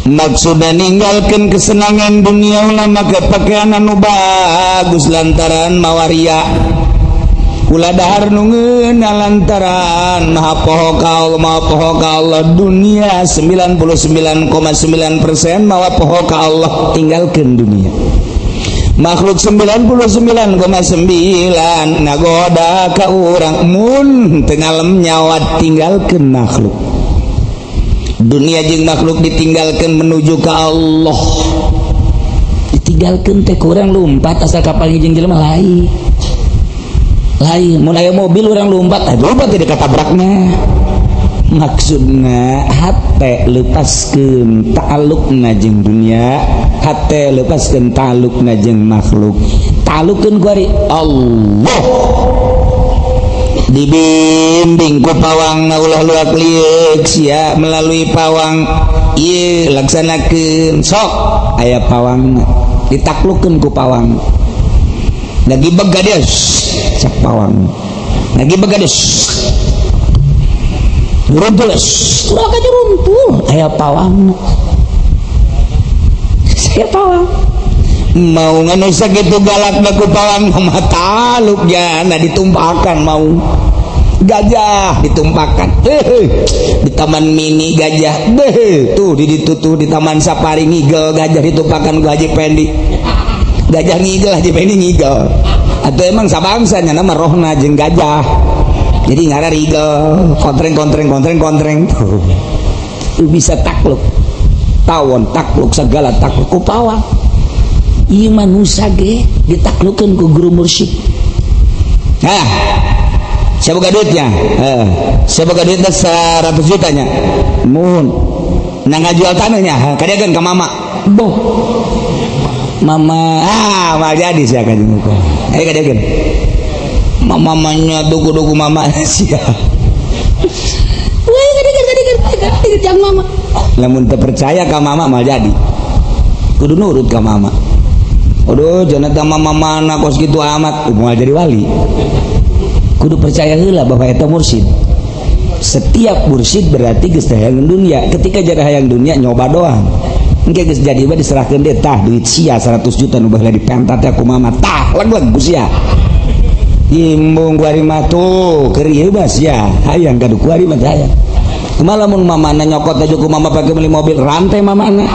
Maksudna ninggalkeun kesenangan dunia ulah make pakaian anu bagus lantaran mawaria. Ulah dahar nu ngeunah lantaran maha poho ka Allah, maha poho ka Allah. Dunia 99,9% mawa poho ka Allah, tinggalkeun dunia. Makhluk 99,9 ngagoda ka urang mun teu ngalem nyawa, tinggalkeun makhluk. Dunia jeung makhluk ditinggalkan menuju ke Allah. Ditinggalkan teh kurang lompat asal kapal jeung jelema lain. Lain mun aya mobil urang lompat, ah lompat tidak ketabrakna. Maksudna hate lepaskeun ta'alluqna jeung dunia, hate lepaskeun ta'alluqna jeung makhluk. Ta'alluqkeun ku ari Allah. Dibimbing ku pawang ulah luak liuk sia melalui pawang ieu laksanakeun sok aya pawang ditaklukeun ku pawang. Lagi begades cak pawang, lagi begades runtul ulah ka runtul aya pawang, saya pawang mau nganu sakitu galak ku pawang mah taluk jana ditumpakan, mau gajah ditumpakan di taman mini gajah deh tuh di ditu tuh di taman safari ngigel gajah ditumpakan ku Haji Pendi, gajah ngigel Haji Pendi ngigel atau emang sabangsanya nama rohna jeung gajah jadi ngara rigel kontreng kontreng kontreng kontreng tuh bisa takluk tawon takluk segala takluk ku pawang. Ieu manusia ge ditaklukeun ku guru mursyid. Nah, siapa boga duitnya? Siapa boga duitnya 100 jutanya? Mun. Nah ngajual tanahnya, kadiakeun ka mama. Boh. Mama, ah, mal jadi sia ka jeung teh. Ayo kadiakeun. Mamanya duku-duku mama sia. Wah, kadiakeun kadiakeun kadiakeun jang mama. Lamun teu percaya ka mama mal jadi. Kudu nurut ka mama. Aduh, jangan mama mana kos gitu amat, moal jadi wali. Kudu percaya heula bahwa eta mursyid. Setiap mursyid berarti geus teh hayang dunia. Ketika jadi hayang dunia nyoba doang. Engke geus jadi mah diserahkeun deui tah duit sia 100 juta nu baheula dipentat teh ku mama tah leg-leg ku sia. Imbung kuari mah tuh keur ieu mah sia hayang kadu kuari mah hayang. Kumaha lamun mamana nyokot aja ku mama pake beli mobil rantai mamana.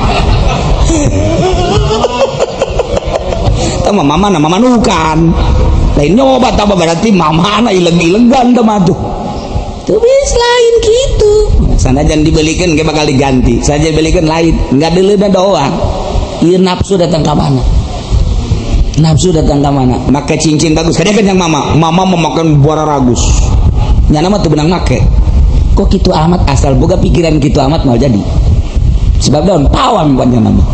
Tah mama na mama nukan. Lain nyoba tambah berarti mama na ileg-ilegan tah mah tuh. Tuh bis lain gitu. Sanajan dibelikan ge bakal diganti. Saja dibelikan lain, enggak deuleuna doang. Ieu nafsu datang ka mana? Nafsu datang ka mana? Make cincin bagus. Kadang kan yang mama, mama memakan buara ragus. Nyana mah teu beunang make. Kok kitu amat asal boga pikiran kitu amat mal jadi. Sebab daun pawang buat nyana mah.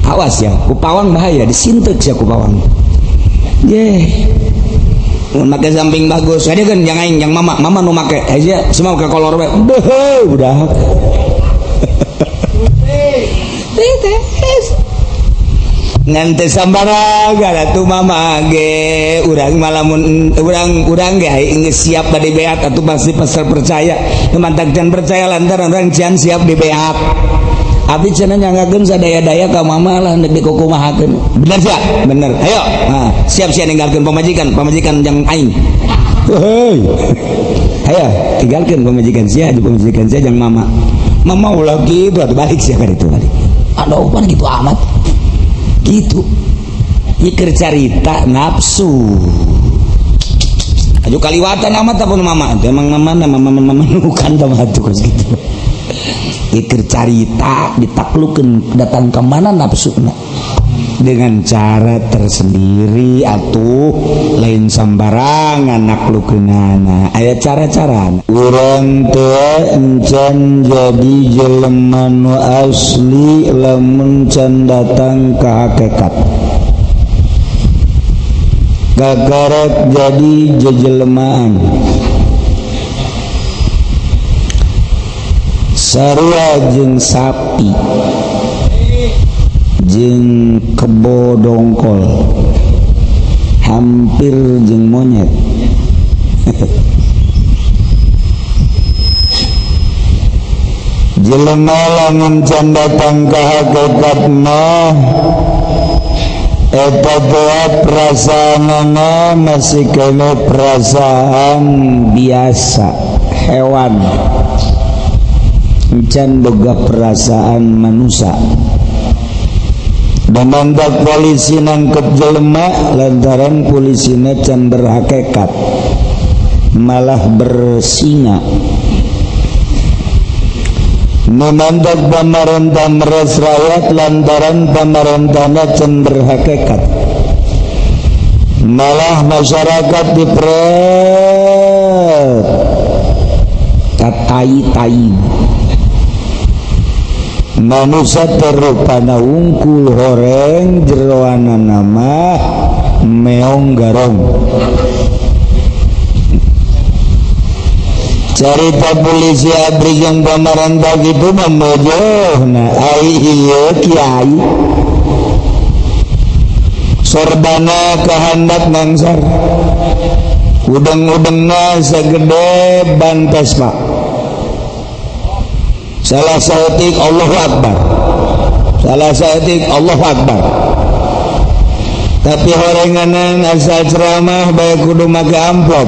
Awas ya, ku pawang bahaya, disintek sia ku pawang. Ye. Mun make samping bagus, ada kan yang aing yang mama, mama nu make aja semua ke kolor we. Beuh, budak. Ngan teu sambaraga atuh mama ge urang malamun urang urang ge geus siap bade beat atuh pasti pasal percaya. Mantak can percaya lantaran urang can siap di beat. Abdi cenah nyanggakeun sadaya-daya ka mama lah hendak dikukumahakeun. Bener sia? Bener. Ayo. Nah, siap sia ninggalkeun pamajikan, pamajikan jang aing. Heuy. Ayo, tinggalkeun pamajikan sia, jeung pamajikan sia jang mama. Mama ulah kitu atuh balik sia ka ditu balik. Aduh, pan gitu amat. Gitu. Ieu keur carita nafsu. Aju kaliwatan amat apa mama? Emang mama mama mama bukan mah atuh kos kitu. Ikir carita ditaklukeun datang ke mana nafsuna dengan cara tersendiri atuh lain sambarangan naklukeunana aya cara-cara urang teh encan jadi jelema nu asli lamun can datang ka hakikat gagaret jadi jejelemaan sarua jeung sapi jeung kebo dongkol hampir jeung monyet Jelema lamun can datang ka hakikat mah, eta teh perasaanana masih kena perasaan biasa hewan, can boga perasaan manusia. Dan mantak polisi nangkep jelema lantaran polisina can berhakikat, malah bersinga. Memantak pamarentah meres rakyat lantaran pamarentahna can berhakikat, malah masyarakat dipret katai-tai. Manusia terupana wungkul horeng, jeroana nama meong garong. Carita polisi abri yang pamarentah gitu memojohna ai ieu kiai sorbana kahandap ngangsar, udeng-udengna segede ban Vespa. Salah saeutik Allahu Akbar, salah saeutik Allahu Akbar, tapi horenganan asal ceramah bae kudu make amplop,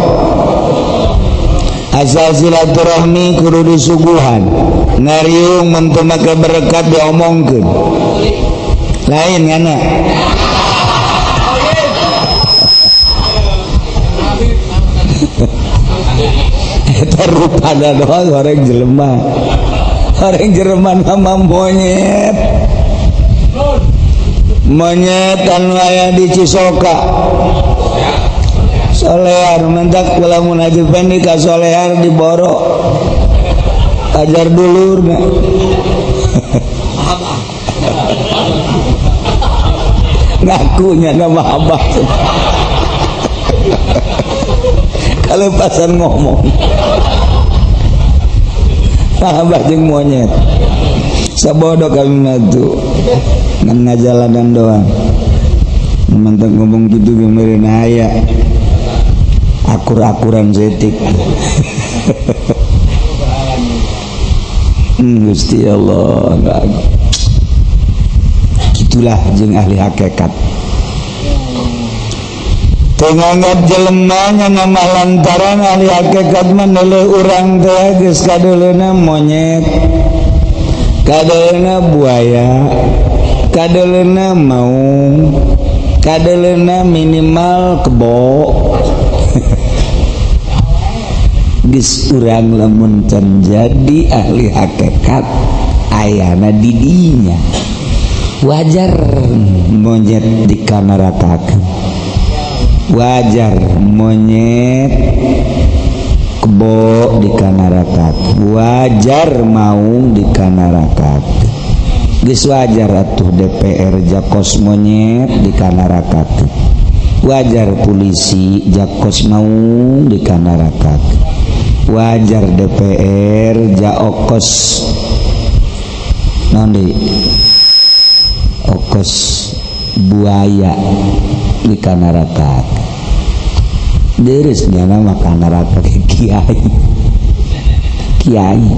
asal silaturahmi kudu disuguhan, ngariung mun teu make berkat diomongkeun lain ngana. Eta rupana doang horeng jelema, horeng Jerman mah monyet, monyet anu aya di Cisoka Solear. Mentak lamun Haji Pendi ka Solear diboro ajar dulurna. Ngakunya nama abah kalepasan ngomong abah jeung monyet sabodo kami matu ngan ngajalanan doang. Mantap ngomong gitu meureun aya akur-akuran setik. Gusti Allah, gitulah jeung ahli hakikat. Teu nganggap jelema nama lantaran ahli hakikat mah neuleuh urang teh geus kadeuleuna monyet, kadeuleuna buaya, kadeuleuna maung, kadeuleuna minimal kebo. Geus urang lamun can jadi ahli hakikat ayana di dinya. Wajar monyet dikanarakakeun, wajar monyet kebo dikanarakakeun, wajar maung dikanarakakeun. Geus wajar atuh DPR jakos monyet dikanarakakeun, wajar polisi jakos maung dikanarakakeun, wajar DPR jaokos naon deui, okos buaya dikanarakakeun. Deres nyana mah kanaraka kiai, kiai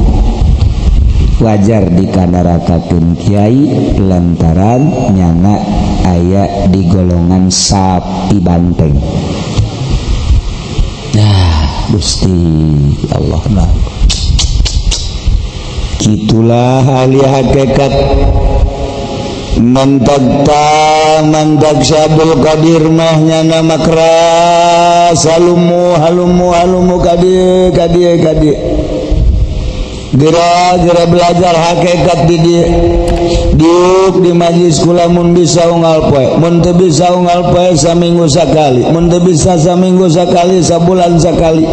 wajar dikanarakakeun kiai lantaran nyana aya di golongan sapi banteng. Nah, Gusti Allah nah. Gitulah ahli hakikat. Mantak mantak Syabdul Qadir mah nyana makras halumu halumu halumu kadieu kadieu kadieu. Gera gera belajar hakikat di dieu. Diuk di majlis kula mun bisa unggal poe, mun teu bisa unggal poe saminggu sakali, mun teu bisa saminggu sakali sabulan sakali,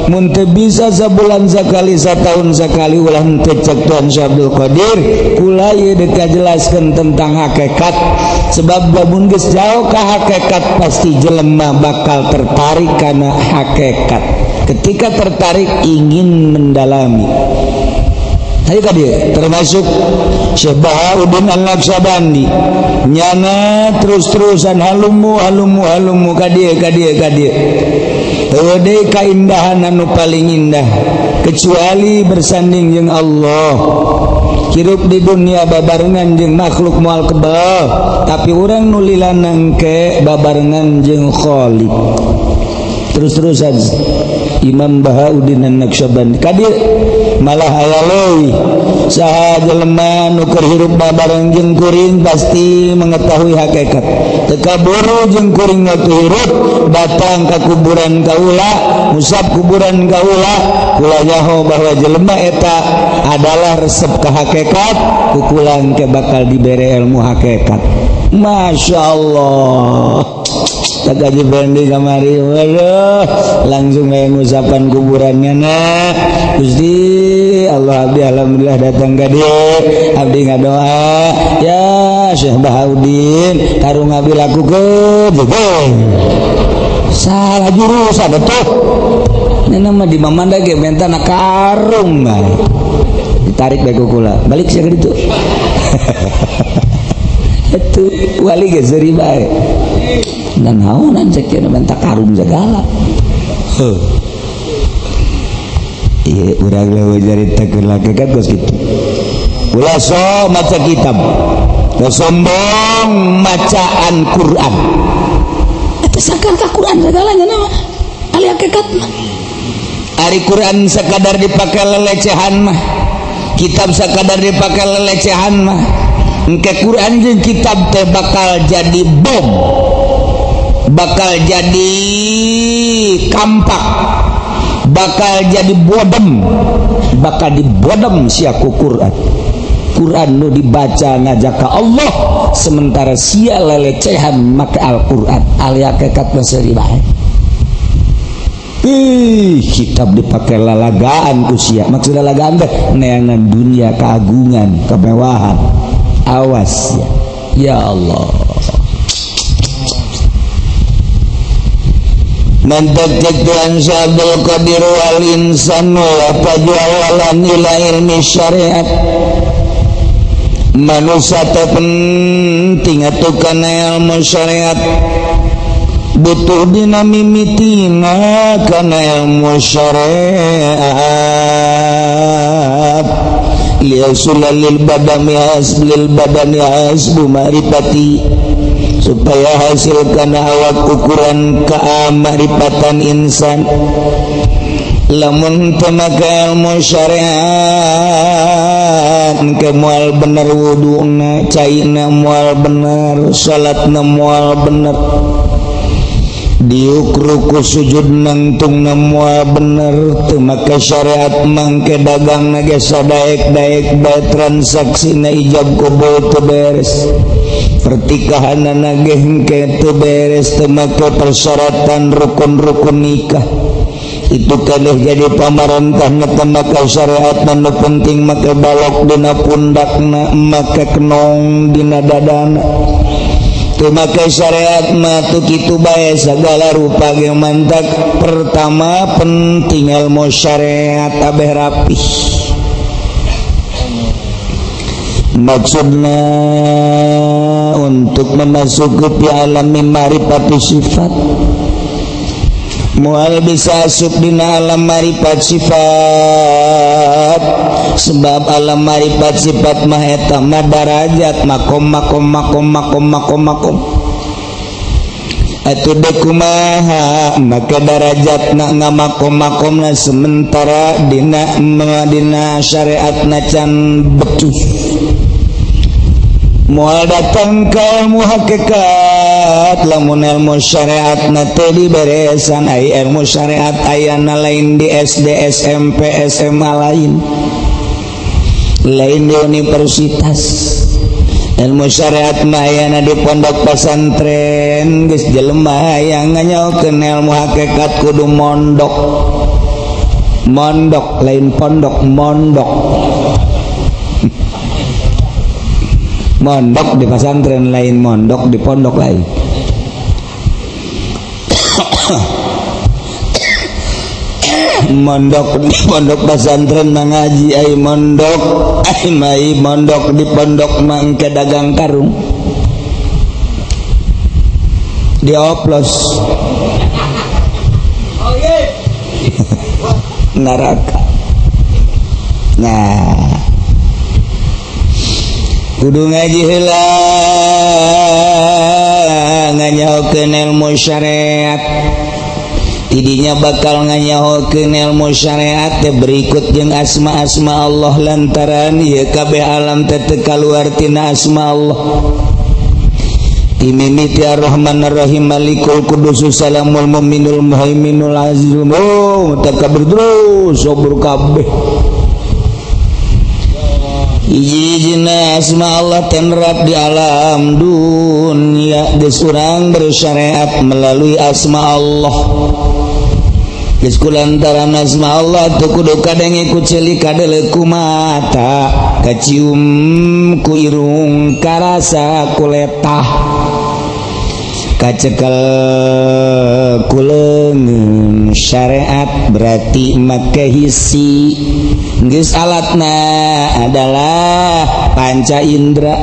mun teu bisa sabulan sakali satahun sakali. Ulah henteu cek Tuhan Syabdul Qadir kula ieu deka jelaskeun tentang hakikat. Sebab lamun geus jauh ka hakikat pasti jelema bakal tertarik kana hakikat. Ketika tertarik ingin mendalami. Ayo tadi termasuk Syekh Bahauddin An-Naqsyabandi nyana terus-terusan halumu halumu halumu ka dieu ka dieu ka dieu. Teu deui kaindahan anu paling indah kecuali bersanding jeung Allah. Hirup di dunia babarengan jeung makhluk moal kebal, tapi urang nu lila nangke babarengan jeung Khaliq. Terus-terusan Imam Bahauddin An-Naqsyabandi kadir malah aya leuwih. Saha jelema nu keur hirup babareng jeung kuring pasti mengetahui hakikat. Teu kaburu jeung kuring waktu hirup datang ka kuburan kaula, ngusap kuburan kaula, kula nyaho bahwa jelema eta adalah resep ka hakikat, ku kula engke bakal dibere ilmu hakikat. Masya Allah. Tak Haji Fendi kamari, waduh, langsung kayak ngusapan kuburannya. Nah, Gusti Allah, abdi alhamdulillah datang ka dieu, abdi ngadoa ya Syekh Bahauddin, tarung abdi lakukeun. Salah jurusan atuh. Ini mah di Mamanda ge menta na karung bae. Ditarik bae ku kula, balik sia ka ditu. Itu wali ge seuri bae. Dan naonan cek cenah menta karung segala. Heuh. Iya, urang leuwih nyaritakeun hakikat geus kitu. Ulah sok maca kitab. Ulah sombong macaan Quran. Eta sakar ka Quran segalanya nama. Ali hakikat mah. Ari Quran sekadar dipakai lelecehan mah. Kitab sekadar dipakai lelecehan mah. Engke Quran jeung kitab teh bakal jadi bom. Bakal jadi kampak, bakal jadi bodem, bakal dibodem sia ku Quran. Quran nu dibaca ngajak ka Allah, sementara sia lelecehan make Al-Quran. Ali hakikat mah seuri bae. Ih, kitab dipakai lalagaan ku sia. Maksud lalagaan teh neangan dunia, keagungan, kemewahan. Awas ya. Ya Allah. Mantak Tuhan Abdul Qadir wal insan wa tajawalan ila ilmi syariat. Manusia teh penting atuh kana ilmu syariat. Butuh dina mimitina kana ilmu syariat. Liyasula lil badani haslil badani hasbu ma'rifati, supaya hasil kana awak ukuran keamaripatan insan. Lamun teu make ilmu syariat engke moal bener wuduna, caina moal bener, salatna moal bener, diuk ruku sujud nangtungna moal bener. Teu make syariat mangke dagangna ge sadaek-daek bae, transaksina ijab kabul teu beres, pertikahanana ge hengke teu beres, teu make persyaratan rukun-rukun nikah. Itu kadeh jadi pamarentah teu make syariat. Nu penting make balok dina pundakna, make kenong dina dadana. Teu make syariat mah tuh kitu bae segala rupa ge. Mantak pertama penting ilmu syariat abeh rapih. Maksudna untuk memasuki fi alam marifati sifat. Moal bisa asup dina alam marifat sifat, sebab alam marifat sifat mah eta mah darajat makom makom makom makom makom makom. Atuh dek kumaha maka darajatna ngamakom makomna, sementara dina dina syariatna can becus. Moal datang ke ilmu hakikat lamun ilmu syariatna teu diberesan. Ai ilmu syariat ayana lain di SD, SMP, SMA, lain lain di universitas. Ilmu syariat mah ayana di pondok pesantren. Geus jelema hayang nganyaokeun ilmu hakikat kudu mondok. Mondok lain pondok, mondok. Mondok di pesantren lain mondok di pondok lain. Mondok di pondok pesantren mengaji, ai mondok ai mai mondok di pondok mangke dagang karung dioplos neraka. Nah, Kudu ngaji heula, nganyahokeun ilmu syariat. Tidinya bakal nganyahokeun ilmu syariat teh berikut jeung asma-asma Allah, lantaran ieu kabeh alam teh teu kaluar tina asma Allah. Timimiti Ar-Rahman Ar-Rahim, Malikul Qudus, Salamul Mu'minul Muhaiminul Azizul, oh, takabir terus sobur kabeh. Hiji-hijina asma Allah tenrap di alam dunia. Geus urang bersyariat melalui asma Allah. Geus kulantaran asma Allah teu kudu kadenge ku ceuli, kadeuleu ku mata, kacium ku irung, karasa ku letah, kacekel ku leungeun. Syariat berarti make hisi. Geus alatna adalah panca indra.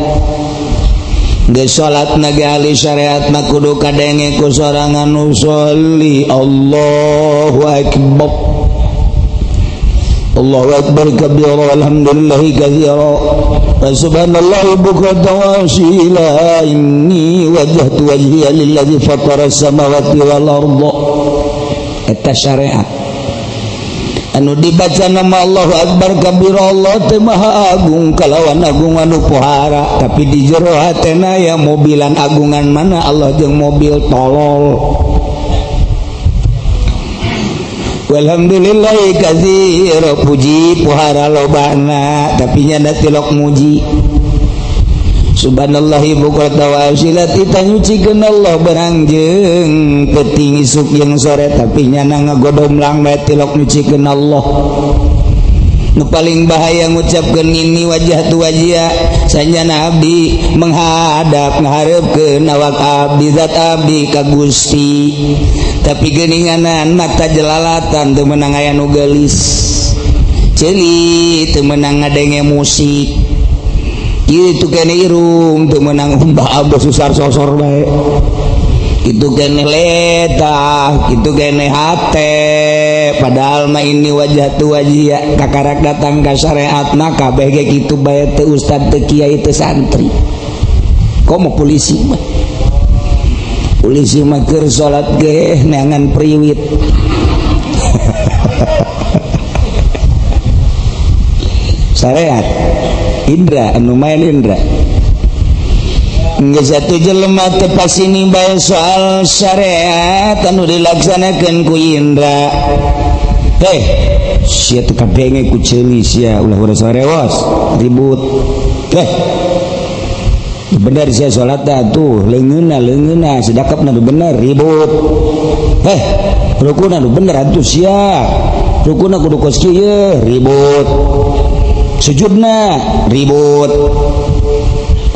Geus salatna ge ahli syariat mah kudu kadenge ku sorangan, usolli, Allahu akbar, Allahu akbar kabira, alhamdulillahi katsira wa subhanallahi bukratan wa asila, inni wajjahtu wajhiya lillazi fatara samawati wal arda. Eta syariat anu dibaca nama Allahu akbar kabira, Allah teh maha agung kalawan agung anu pohara, tapi di jero hatena ya mobilan, agungan mana Allah jeung mobil, tolol. Walhamdulillahi katsira, puji pohara lobana, tapi nyanda tilok muji. Subhanallahi bukrata wa asila, tita nyucikeun Allah berang jeung peuting, isuk jeung sore, tapi nyana ngagodomlang bae tilok nyucikeun Allah. Nu paling bahaya ngucapkeun ini wajjahtu wajhiya, sanjana abdi menghadap, ngaharepkeun awak abdi, zat abdi ka Gusti, tapi geuninganan mata jelalatan teu meunang aya nu geulis, ceuli teu meunang ngadenge musik kitu kene, irung teu meunang umbah abah susar sosor bae itu kene, letah itu kene hate, padahal mah ini wajjahtu wajhiya. Kakarak datang ka syariat mah kabeh ge kitu bae, teu ustad, teu kiai, teu santri. Komo polisi mah, polisi mah keur salat ge neangan priwit. Syariat indra anu main indra. Geus satu jelema teu pasini bae soal syariat anu dilaksanakeun ku indra. Teh sia teu kadenge ku ceuli, sia ulah ulah sarewas ribut. Teh bener sia salat tuh leungeunna leungeunna sedakapna nu bener, ribut. Eh, rukuna nu bener atuh sia, rukuna kudu kos kieu, ribut. Sujudna ribut,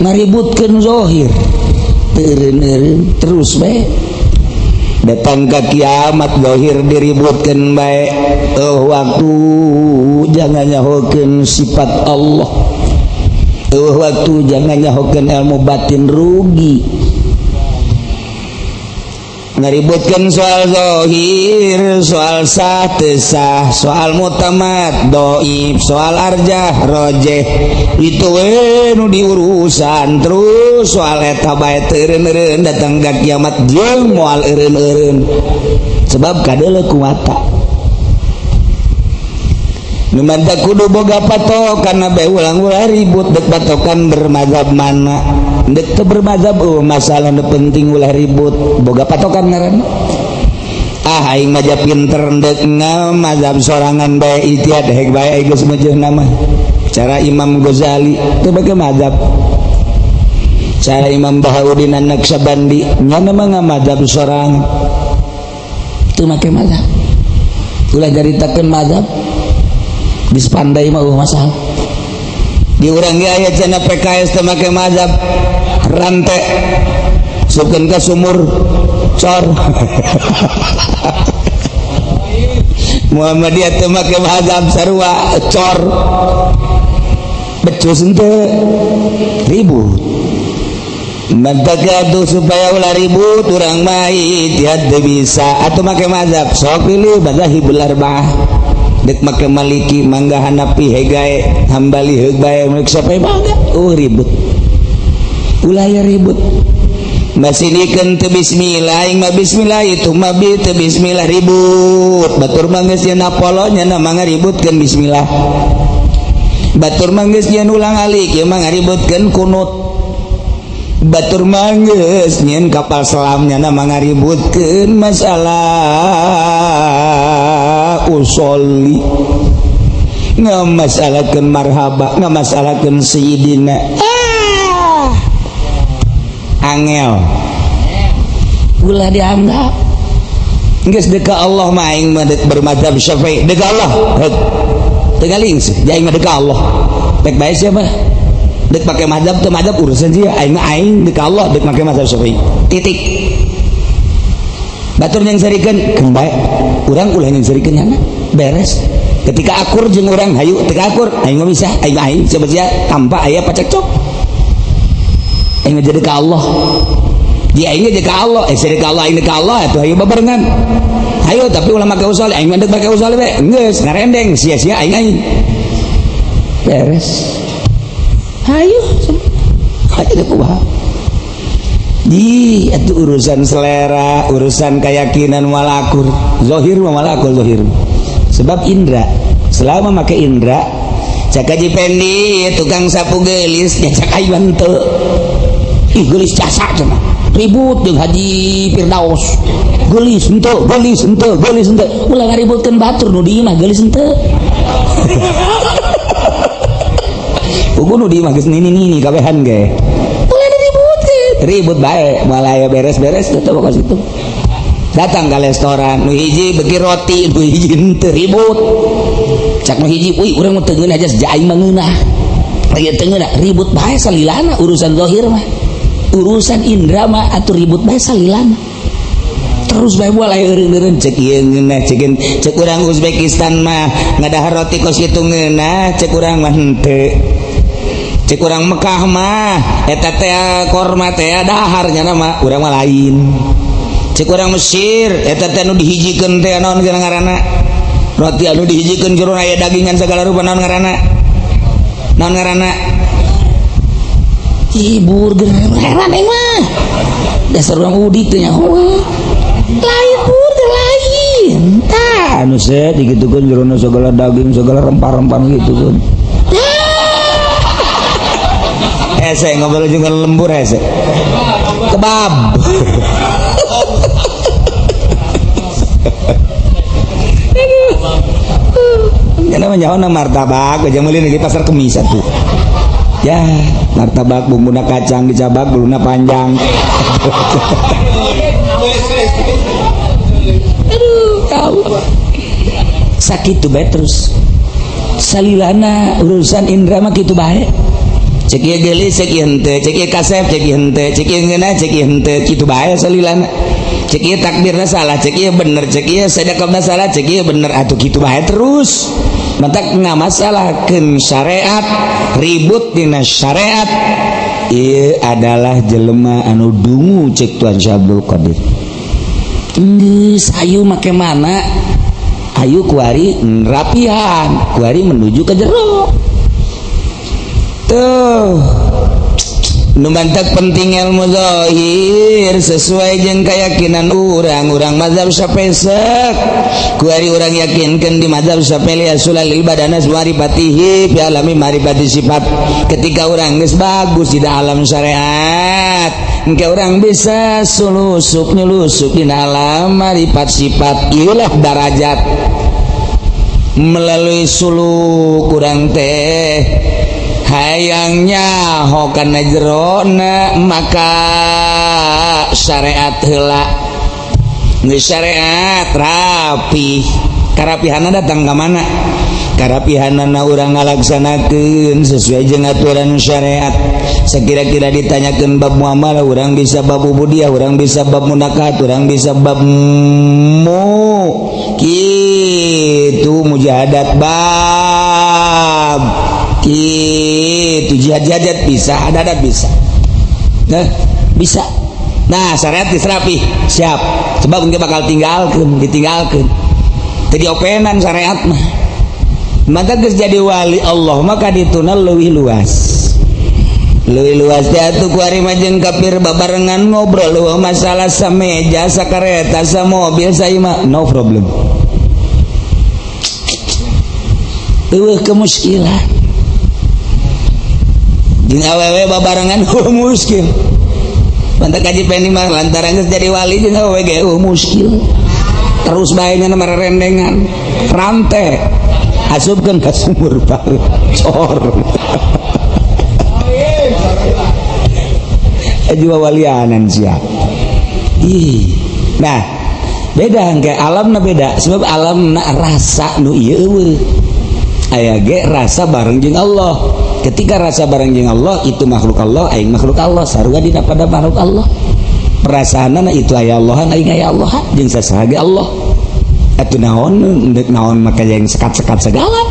ngaributkeun zahir teureun-eureun terus bae datang ke kiamat, zahir diributkeun bae. Oh, waktu jangan nyahokeun sifat Allah. Oh, waktu jangan nyahokeun ilmu batin, rugi ngaributkeun soal zahir, soal sah teu sah, soal mutamat doib, soal arjah rojeh, itu we nu diurusan terus soal eta bae teureun-eureun datang ka kiamat jeung moal eureun-eureun, sebab kadeuleu ku mata. Nu mantap kudu boga patokan bae, ulang-ulah ribut dek patokan bermazhab mana dek teu bermazhab. Oh, masalah nu penting ulah ribut, boga patokan ngaran. Ah, aing mah pinter dek ngamazhab sorangan bae, ijtihad hek bae geus meujeuna mah. Cara Imam Ghazali teu bage mazhab, cara Imam Bahauddin An-Naqsyabandi nyana mah ngamazhab sorangan, teu make mazhab. Ulah caritakeun mazhab, geus pandai mah eueuh masalah. Di urang ge aya cenah PKS teu make mazhab, rante sukeun ka sumur cor. Muhammadiyah teu make mazhab, sarua cor, becus henteu ribut. Mantak atuh supaya ulah ribut, urang mah ijtihad teu bisa atuh make mazhab, sok pilih madzahibul arba'ah. Dek make Maliki mangga, Hanapi hegae, Hambali heug bae, merek siapa mangga. Oh, ribut, ulah ya ribut. Masih nikeun teu bismillah, aing mah bismillah, itu mah bi teu bismillah, ribut. Batur mah geus nya polo nya mah ngaributkeun bismillah. Batur mah geus nyeun ulang alik ieu mah ngaributkeun kunut. Batur mah geus nyieun kapal selamnya mah ngaributkeun masalah usolli, ngamasalahkeun marhaba, ngamasalahkeun sayyidina. Ah, angel, ulah dianggap. Geus deka Allah mah, aing mah dek bermadzhab Syafi'i, deka Allah heuk teu galing sih. Aing mah deka Allah, dek bae siapa dek pake mazhab teu mazhab urusan sih. Aing mah aing deka Allah, dek make mazhab Syafi'i, titik. Batur yang sarikeun keun bae, urang ulah yang sarikeun nyana, beres. Ketika akur jeung urang hayu, ketika akur aing mah bisa, aing mah aing coba sia tanpa aya pacekcok. Aing mah jadi ka Allah di aing jadi ka Allah, eh jadi ka Allah, aing ka Allah atuh hayu babarengan hayu. Tapi ulah make usul, aing mah dek make usul we geus ngarendeng sia-sia. Aing aing beres, hayu hayu dek kumaha di itu. Urusan selera, urusan keyakinan, walakur zohir mah malakul zohir. Sebab indra, selama make indra, cak Haji Pendi tukang sapu gelis ya, cak aing teu, ih gelis jasa cenah. Ribut jeung Haji Firdaus, gelis henteu, gelis henteu, gelis henteu. Ulah ngaributkeun batur, nu di imah gelis henteu. Pugu nu di imah geus nini-nini kabehan ge ulah diributkeun. Ribut bae malah ya, beres-beres tetep kos itu. Datang ke restoran, nu hiji beki roti, nu hiji henteu, ribut. Cak nu hiji, "Wih, urang mah teu ngeunah jas, aing mah ngeunah." Ieu teu ngeunah, ribut bae salilana. Urusan zahir mah, urusan indra mah atuh ribut bae salilana, terus bae moal aya eureun-eureun. Cek ieu ngeunah, cek cek urang Uzbekistan mah ngadahar roti kos kitu ngeunah, cek urang mah henteu. Cek urang Mekah mah eta teh korma teh dahar, nya mah urang mah lain. Cek urang Mesir eta teh anu dihijikeun teh naon ngaranna, roti anu dihijikeun jero aya dagingan segala rupa, naon ngaranna, naon ngaranna? Ih, burger. Heran aing mah, dasar urang udik teh nyaho. Lain burger, lain tah anu set digitukeun jerona segala daging, segala rempah-rempah gitu kan. Hese ngobrol juga lembur, hese kebab. Aduh. Namanya nyaho martabak aja meuli di pasar kemis atuh. Ya, martabak bumbuna kacang dicabak, buluna panjang. Aduh, kau. Sakitu bae terus. Salilana urusan indra mah kitu bae. Cek ieu geulis, cek ieu henteu, cek ieu kasep, cek ieu henteu, cek ieu ngeunah, cek ieu henteu, kitu bae salilana. Cek ieu takbirna salah, cek ieu bener, cek ieu sedekahna salah, cek ieu bener, atuh kitu bae terus. Matak ngamasalahkeun syariat, ribut dina syariat ieu adalah jelema anu dungu cek Tuan Syekh Abdul Qadir. Geus ayu make mana? Ayu kuari rapihan, kuari menuju ke jero. Tuh. Nu mantak penting ilmu zahir sesuai jeung keyakinan urang. Urang mazhab Syafi'i, kuari urang yakinkeun di mazhab Syafi'i asulalil badanas marifatihi fi alami marifati sifat. Ketika urang geus bagus di alam syariat, engke urang bisa sulusup nyelusup di alam marifat sifat. Ieulah darajat melalui suluk urang teh hayangnya kana jerona, maka syariat heula. Geus syariat rapi, karapihanna datang ka mana? Karapihanana urang ngalaksanakeun sesuai jeung aturan syariat. Sekira-kira ditanyakeun bab muamalah urang bisa, bab ubudiyah urang bisa, bab munakahat urang bisa, bab mu kitu mujahadat, bab itu jihad-jihad bisa, ada bisa. Nah, bisa. Nah, syariat diserapi siap, sebab mungkin bakal tinggalkan, ditinggalkan jadi openan syariat mah. Maka geus jadi wali Allah maka dituna leuwih luas. Leuwih luas teh atuh kuari mah jeung kafir babarengan ngobrol euweuh masalah, sameja, sakareta, samobil, saimah, no problem. Euweuh kemuskilan. Jeung awewe babarengan euweuh muskil. Mantak kaji Pendi mah lantaran geus jadi wali jeung awewe ge euweuh muskil. Terus bae nya marerendengan. Rante asupkeun ka sumur baru. Cor. Jiwa walianan sia. Ih. Nah, beda engke alamna beda sebab alamna rasa nu ieu euweuh. Aya ge rasa bareng jeung Allah. Ketika rasa bareng jeung Allah itu makhluk Allah, aing makhluk Allah, sarua dina pada makhluk Allah. Perasaanna itu aya Allahan, aing aya Allah, jeung sasaha ge Allah. Atuh naon deuk naon maka yang sekat-sekat segala.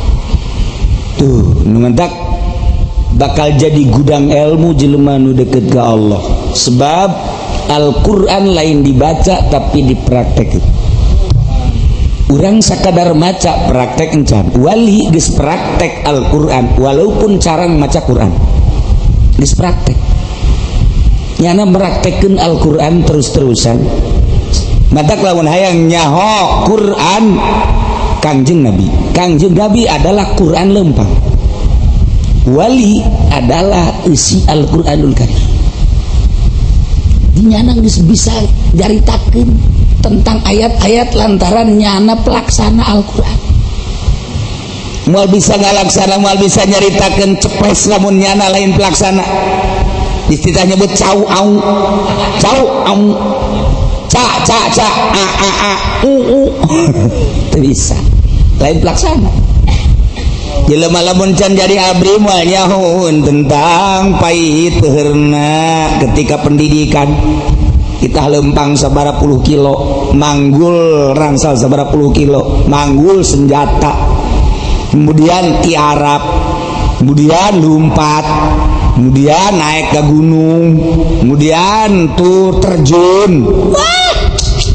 Tuh, nu mentak bakal jadi gudang ilmu jelema nu deket ke Allah. Sebab Al-Qur'an lain dibaca tapi dipraktek. Urang sakadar maca praktek encan. Wali geus praktek Al-Qur'an walaupun cara maca Quran. Geus praktek. Nyana meraktekkeun Al-Qur'an terus-terusan. Matak lamun hayang nyaho Quran Kangjeng Nabi. Kangjeng Nabi adalah Quran lempang. Wali adalah isi Al-Qur'anul Karim. Dinyana geus bisa nyaritakeun tentang ayat-ayat lantaran nyana pelaksana Al-Qur'an. Moal bisa ngalaksana, moal bisa nyaritakeun cepes lamun nyana lain pelaksana. Istilah nyebut cau au cau au ca ca ca a a a u u. Teu bisa. Lain pelaksana. Jelema lamun can jadi abri moal nyahoeun tentang pahit peherna ketika pendidikan. Kita lempang sabara puluh kilo, manggul rangsal sabara puluh kilo, manggul senjata, kemudian tiarap, kemudian lompat, kemudian naik ke gunung, kemudian tuh terjun. Wah,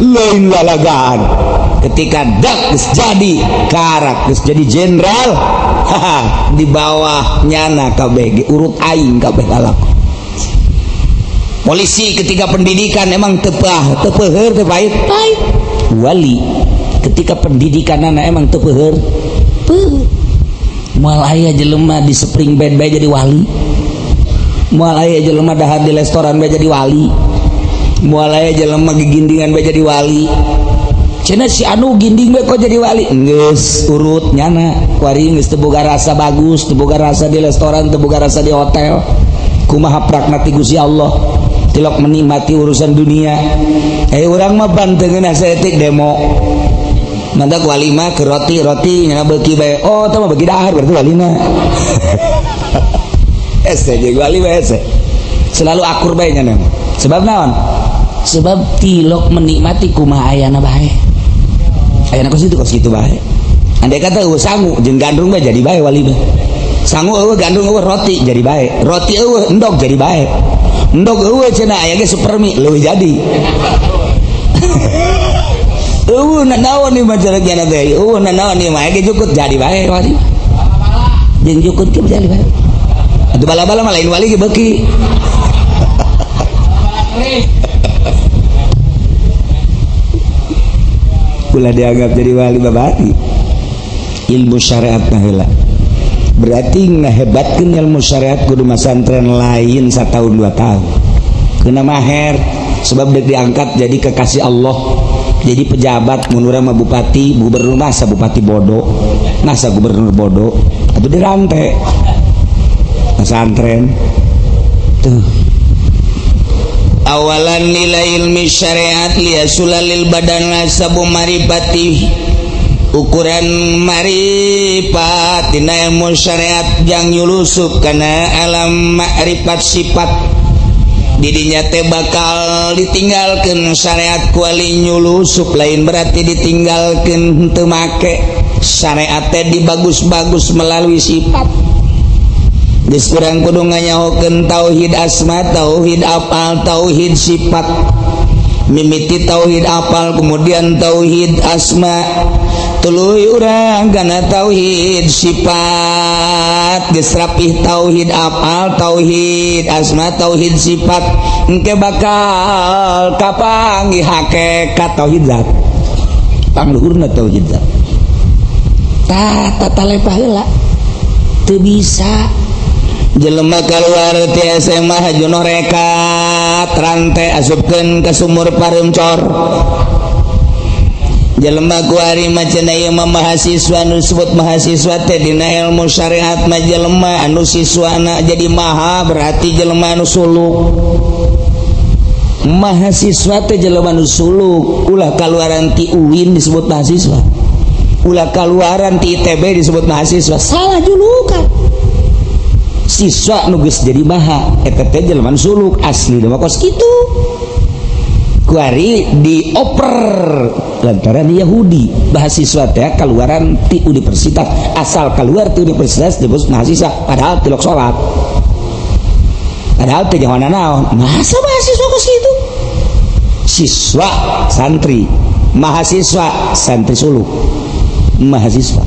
lain lalagaan. Ketika dak geus jadi karak, geus jadi jenderal, haha, di bawah nyana KBG urut aing kabeh lalakon. Polisi ketika pendidikan emang tepah, tepeuheur, teu pahit, pahit. Wali ketika pendidikan anak emang tepeuheur, peuh. Moal aya jelema di spring bed bae jadi wali. Moal aya jelema dahar di restoran bae jadi wali. Moal aya jelema gigindingan bae jadi wali. Cenah si anu ginding bae kok jadi wali. Geus urut nyana, kuari geus teu boga rasa bagus, teu boga rasa di restoran, teu boga rasa di hotel. Kumaha prakna ti Gusti Allah. Tilok menikmati urusan dunia. Urang mah pan teu ngeunah saeutik demo. Mantak wali mah ke roti roti nyana beuki bae. Oh, teh mah beuki dahar berarti walina. Ese jeung wali bae ese. Selalu akur bae nyana. Sebab naon? Sebab tilok menikmati kumaha ayana bae. Ayana kos itu kos kitu bae. Andai kata eueuh sangu jeung gandrung bae jadi bae wali mah. Sangu eueuh gandrung eueuh roti jadi bae. Roti eueuh endog jadi bae. Endog eueuh cenah aya ge supermi leuwih jadi. Eueuh naon ieu mah cenah teh. Eueuh naon ieu mah aya ge jukut jadi bae wali. Jeung jukut ge jadi bae. Atuh bala-bala mah lain wali ge beuki. Ulah dianggap jadi wali babari. Ilmu syariat mah heula. Berarti ngehebatkeun ilmu syariat kudu masantren lain setahun dua tahun. Kena maher sebab dek diangkat jadi kekasih Allah, jadi pejabat mun urang mah bupati, gubernur, masa bupati bodoh, masa gubernur bodoh, atau dirantai pesantren tuh. Awalan nilai ilmi syariat liyasulalil badan nasabu maripati ukuran marifat dina ilmu syariat jang nyulusup kana alam makrifat sifat didinya teh bakal ditinggalkeun syariat kuali nyulusup lain berarti ditinggalkeun henteu make syariat teh dibagus-bagus melalui sifat. Geus urang kudu nganyahokeun tauhid asma, tauhid afal, tauhid sifat. Mimiti tauhid afal kemudian tauhid asma, Tuluy urang kana tauhid sifat. Geus rapih tauhid afal, tauhid asma, tauhid sifat, engke bakal kapanggih hakikat tauhid zat. Pangluhurna tauhid zat. Tah, tata lepah heula. Teu bisa jelema keluar ti SMA hajuno rekat rantai asupkeun ke sumur pareum cor. Jelema kuari mah cenah ieu mah mahasiswa, nu disebut mahasiswa teh dina ilmu syariat mah jelema anu siswana jadi maha, berarti jelema anu suluk. Mahasiswa teh jelema anu suluk. Ulah kaluaran ti UIN disebut mahasiswa, ulah kaluaran ti ITB disebut mahasiswa, salah julukan. Siswa nu geus jadi maha eta teh jelema nu suluk asli mah kos kitu. Kuari dioper lantaran Yahudi, mahasiswa teh keluaran ti universitas, asal keluar ti universitas disebut mahasiswa, padahal tilok salat, padahal teh jawanan naon. Masa mahasiswa kos kitu? Siswa santri, mahasiswa santri suluk, mahasiswa.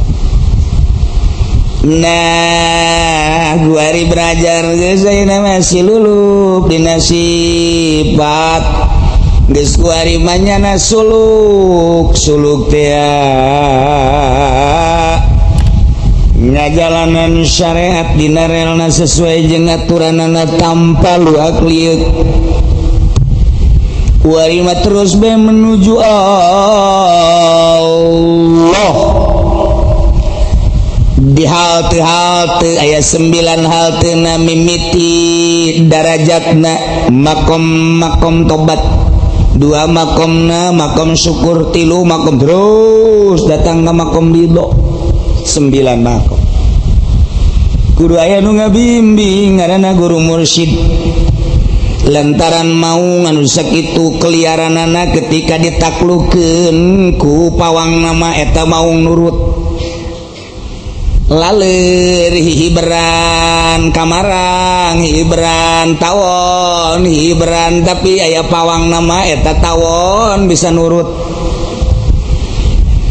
Nah, guari belajar geus ayeuna masih lulup dina sifat. Geus kuari mah nyana suluk, suluk teh ngajalanan syariat dina relna sesuai jeung aturanana tanpa luak lieuk. Kuari mah terus be menuju Allah. Di halte-halte aya 9 halte na mimiti darajatna makom, makom tobat dua, makomna makom syukur tilu makom, terus datang ke makom ridho, 9 makom. Kudu aya nu ngabimbing, ngaranna guru mursyid, lantaran mau anu sakitu keliaranana ketika ditaklukeun ku pawang nama eta maung nurut laler hihiberan kamarang, hihiberan tawon, hihiberan, tapi aya pawang nama eta tawon bisa nurut.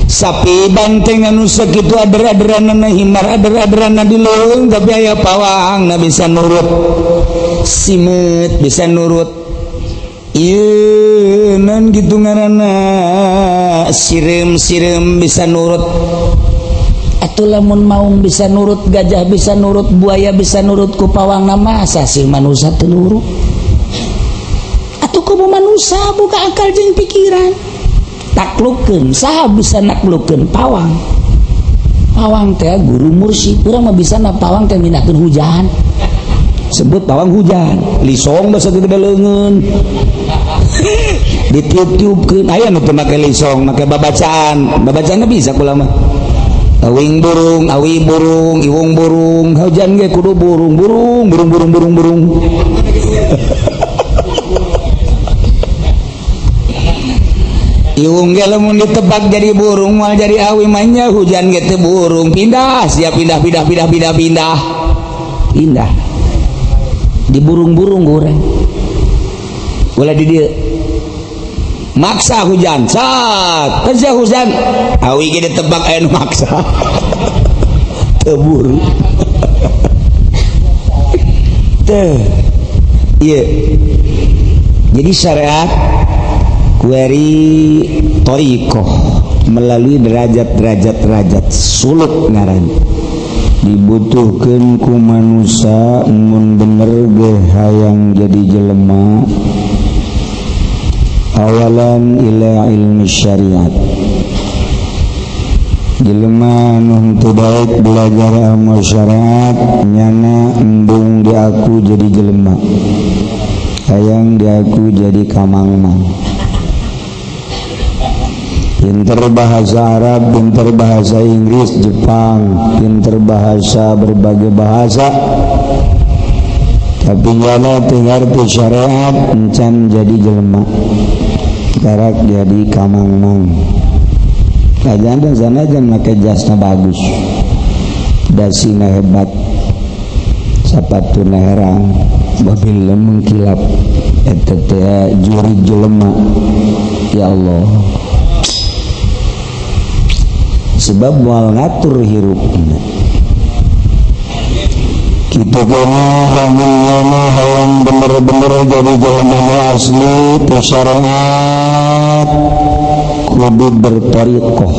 Sapi banteng anu sakitu ader-aderanana, himar ader-aderanana di leuweung, tapi aya pawang na bisa nurut. Simeut bisa nurut. Ieu non gitu ngaranna, sireum-sireum bisa nurut. Atuh lamun maung bisa nurut, gajah bisa nurut, buaya bisa nurut ku pawang, masa sih manusia teu nurut? Atuh kudu manusia buka akal jeung pikiran. Taklukeun, saha bisa naklukeun pawang? Pawang teh guru mursyid. Urang mah bisa na pawang teh mindahkeun hujan, sebut pawang hujan. Lisong basa gede leungeun ditiup-tiupkeun. Aya nu teu make lisong, make babacaan. Babacaanna bisa kula mah. Awing burung, awi burung, iwung burung, hujan ge kudu burung, burung, burung, burung, burung, burung. Iwung ge lamun ditebak jadi burung, moal jadi awi mah, hujan ge teu burung, pindah, siap pindah, pindah, pindah, pindah, pindah. Pindah. Di burung-burung urang. Ulah di dieu. Maksa hujan, sat, kerja hujan, awi ge ditebak aya nu maksa. Teu buru. Teu. Ieu. Jadi syariat kuari thoriqoh melalui derajat-derajat derajat suluk ngaran dibutuhkan ku manusia mun bener ge hayang jadi jelema. Awalan ila ilmi syariat. Jelema nu teu baik belajar ilmu syariat nyana embung diaku jadi jelema, hayang diaku jadi kamangmang. Pinter bahasa Arab, pinter bahasa Inggris, Jepang, pinter bahasa berbagai bahasa, tapi nyana teu ngarti syariat encan jadi jelema, karak jadi kamangmang. Kajan dan sanajan make jasna bagus, dasina hebat, sapatuna herang, mobilna mengkilap, eta teh juri jelema. Ya Allah, Sebab moal ngatur hirupna. Kitu kene hayang bener-bener jadi jelema asli teu syariat. Kudu bertoriqoh.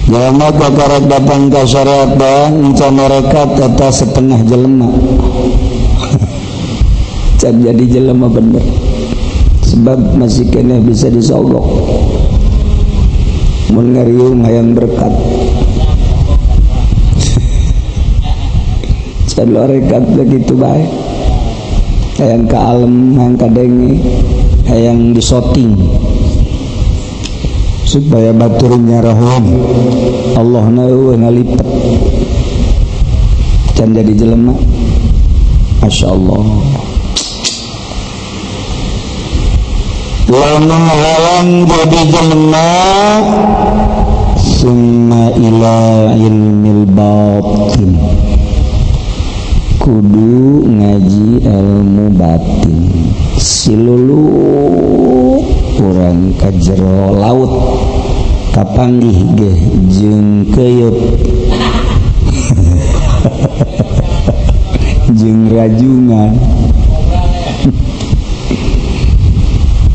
Jelema kakarek datang ka syariat bang encan nerekat. Eta setengah jelema, can jadi jelema bener, sebab masih keneh bisa disogok mun ngariung hayang berkat. Can lorekat begitu baik, hayang ka alem, hayang kadenge, hayang disoting supaya batur nyarahun Allah na eueuh ngalipet. Can jadi jelema. Masya Allah. Lamun hayang jadi jelema, summa ila ilmil batin, kudu ngaji ilmu batin. Silulu urang ka jero laut kapanggih ge jeung keuyeub jeung rajungan.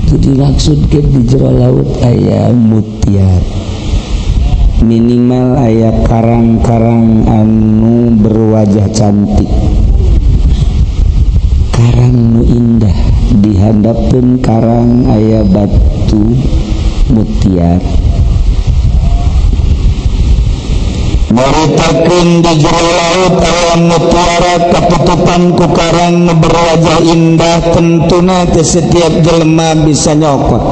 Jadi maksud ke di jero laut aya mutiara, minimal aya karang-karang anu berwajah cantik, karang nu indah. Dihandapkeun karang aya batu mutiara. Maritakeun di jero laut aya mutiara katutupan ku karang nu berwajah indah, tentuna ke setiap jelema bisa nyokot.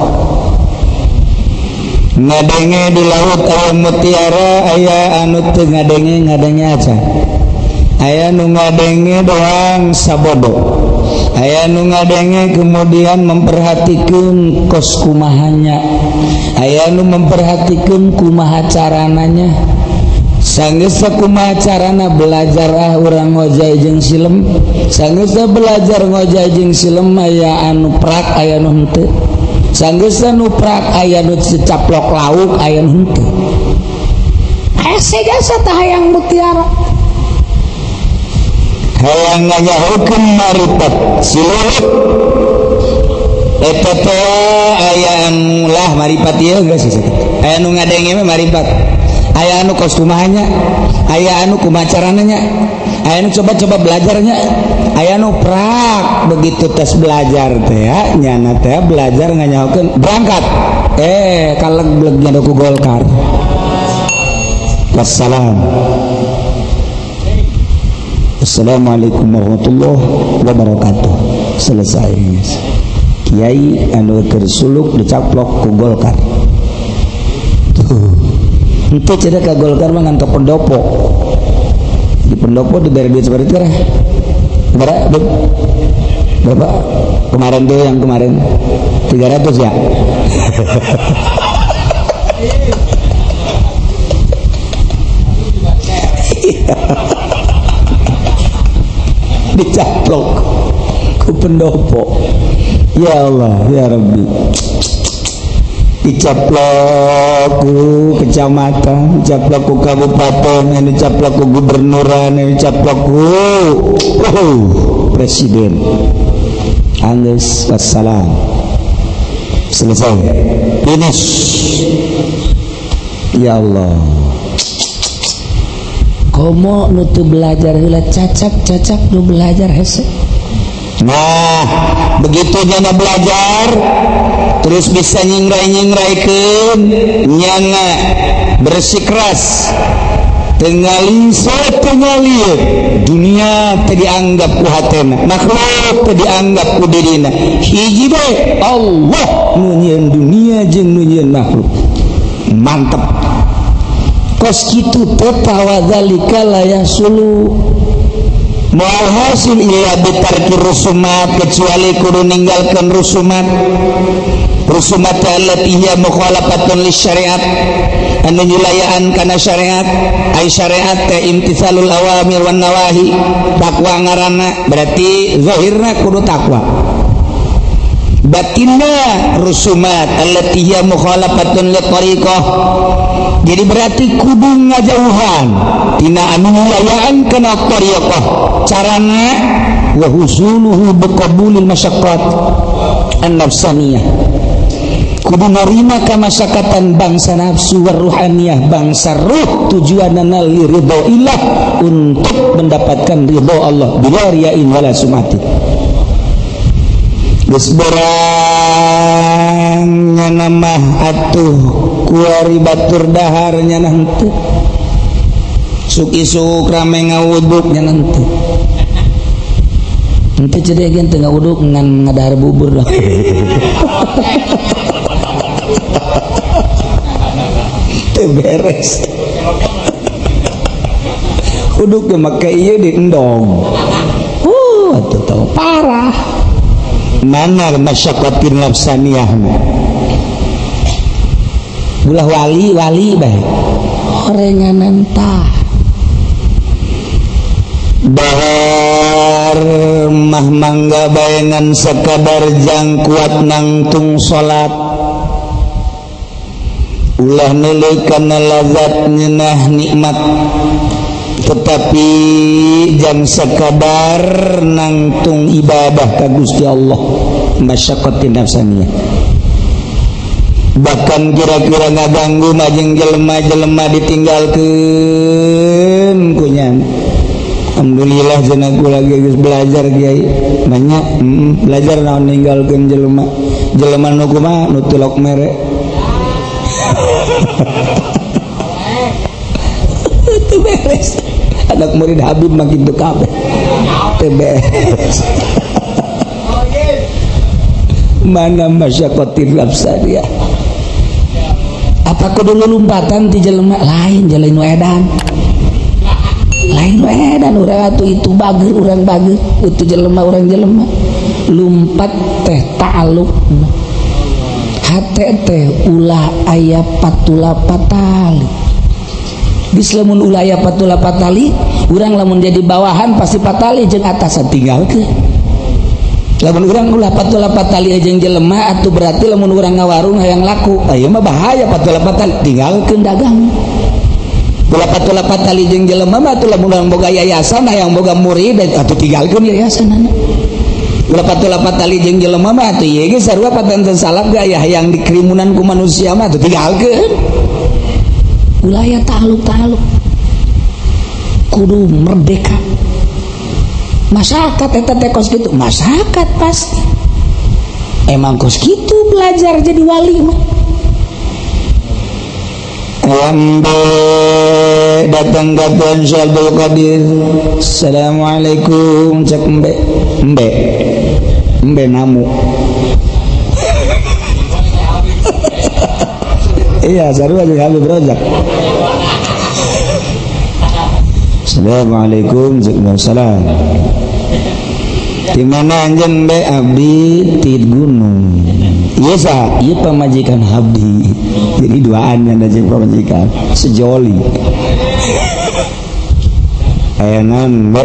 Ngadenge di laut aya mutiara, aya anu teu ngadenge, ngadenge aja. Aya nu ngadenge doang sabodo, aya nu ngadenge kemudian memperhatikan kos kumahanya, aya nu memperhatikan kumaha carananya. Sanggeus kumaha carana belajar ah urang ngojay jeung silem. Sanggeus belajar ngojay jeung silem, aya anu prak aya nu henteu. Sanggeus nu prak aya nu caplok lauk aya nu henteu. Hese jasa tah hayang mutiara, hayang nganyahukeun maripat silulut eta teh aya anu lah maripat ieu geus aya nu ngadenge mah maripat, aya anu kos kumahanya, aya anu kumaha carananya, aya anu coba-coba belajarnya, aya anu prak. Begitu tes belajar teh ya nyana teh belajar nganyahokeun berangkat kaleg-legnya ku Golkar. Wassalam. Assalamualaikum warahmatullahi wabarakatuh. Selesai. Kiai anu keur suluk dicaplok ku Golkar. Tuh. Henteu cenah ka Golkar mah ngan ka pendopo. Di pendopo diberi duit seperti itu. Berapa? Berapa? Kemarin tuh yang kemarin 300 ya. Dicaplok ku pendopo. Ya Allah, ya Rabbi. Dicaplok ku kecamatan, dicaplok ku kabupaten, dicaplok ku gubernuran, dicaplok ku presiden. Anggeus wassalam. Selesai. Finish. Ya Allah. Komo nu teu belajar heula cacak-cacak nu belajar hese. Nah, begitu nyana belajar terus bisa nyingrai-nyingraikeun, nyana bersikeras teu ngalisa teu ngalieu dunia teu dianggap ku hatena, makhluk teu dianggap ku dirina. Hiji bae Allah nu nyieun dunia jeung nu nyieun makhluk. Mantep. Kos kitu teh tawadzalika la yahsulu moal hasil illa bitarki rusumat, kecuali kudu ninggalkeun rusumat. Rusumat allati hiya mukhalafatun lisyariat, anu nyulayaan kana syariat. Ai syariat teh imtithalul awamir wan nawahi, takwa ngaranna, berarti zahirna kudu takwa. Batinna rusumat allati hiya mukhalafatun li tariqah. Jadi berarti kudu ngajauhan tina anu ngayaan kana tariqah. Carana wa husuluhu biqabulil masyaqqat an-nafsaniyah. Kudu narima kamasyakatan bangsa nafsu war ruhaniyah, bangsa ruh, tujuanana li ridho illah, untuk mendapatkan ridho Allah bila riyain wala sumatin. Geus berang nyana mah atuh kuari batur dahar nyana henteu, isuk isuk rame ngawuduk nyana henteu, henteu jadi gen teu ngawuduk ngan ngadahar bubur dah. Teu beres. Uduk ge make ieu di endog. Atuh tau parah. Mana masyaqqatin nafsaniyah ulah wali-wali bae orenganan tah bahar mah mangga bayangan sekadar jang kuat nangtung salat, ulah nuluy kana lazat nyeunah nikmat, tetapi jang sekadar nangtung ibadah ka Gusti Allah masyaqqatin nafsaniyah. Bahkan kira-kira ngaganggu majeng jelema-jelema ditinggalkeun kunya. Alhamdulillah cenah kula geus belajar kiai banyak, belajar naon ninggalkeun jelema. Jelema nu kumaha nu tilok mere. Teu beres. Anak murid Habib mah kitu kabeh. Teu beres. Mana masyaqqatin nafsaniyah? Apa kudu lompatan ti jelema lain jelema nu edan. Lain nu edan urang atuh itu bager urang bager, itu jelema urang jelema. Lumpat teh ta'alluq. Hate teh ulah aya patula patali. Geus lamun ulah aya patula patali, urang lamun jadi bawahan pasti patali jeung atasan tinggalkeun. Lamun urang ulah patula patali jeung jelema atuh berarti lamun urang ngawarung hayang laku, ieu mah bahaya patula patali, tinggalkeun dagang. Ulah patula patali jeung jelema mah atuh lamun urang boga yayasan hayang boga murid atuh tinggalkeun yayasanana. Ulah patula patali jeung jelema mah atuh ieu ge sarua patanten salaf ge aya hayang dikrimunan ku manusia mah atuh tinggalkeun. Ulah aya ta'aluk-ta'aluk. Kudu merdeka. Masyarakat eta teh kos kitu, masyarakat pasti. Emang kos kitu belajar jadi wali mah. Lambe datang ka Tuan Syekh Abdul Qadir. Assalamualaikum cek embe. Embe. Embe namu. Iya, sarua jeung Habib Rozak. Assalamualaikum waalaikumsalam. Di mana anjeun be abdi ti gunung. Ieu saha? Ieu pamajikan abdi. Jadi duaan yang jeung pamajikan sejoli. Aya naon be?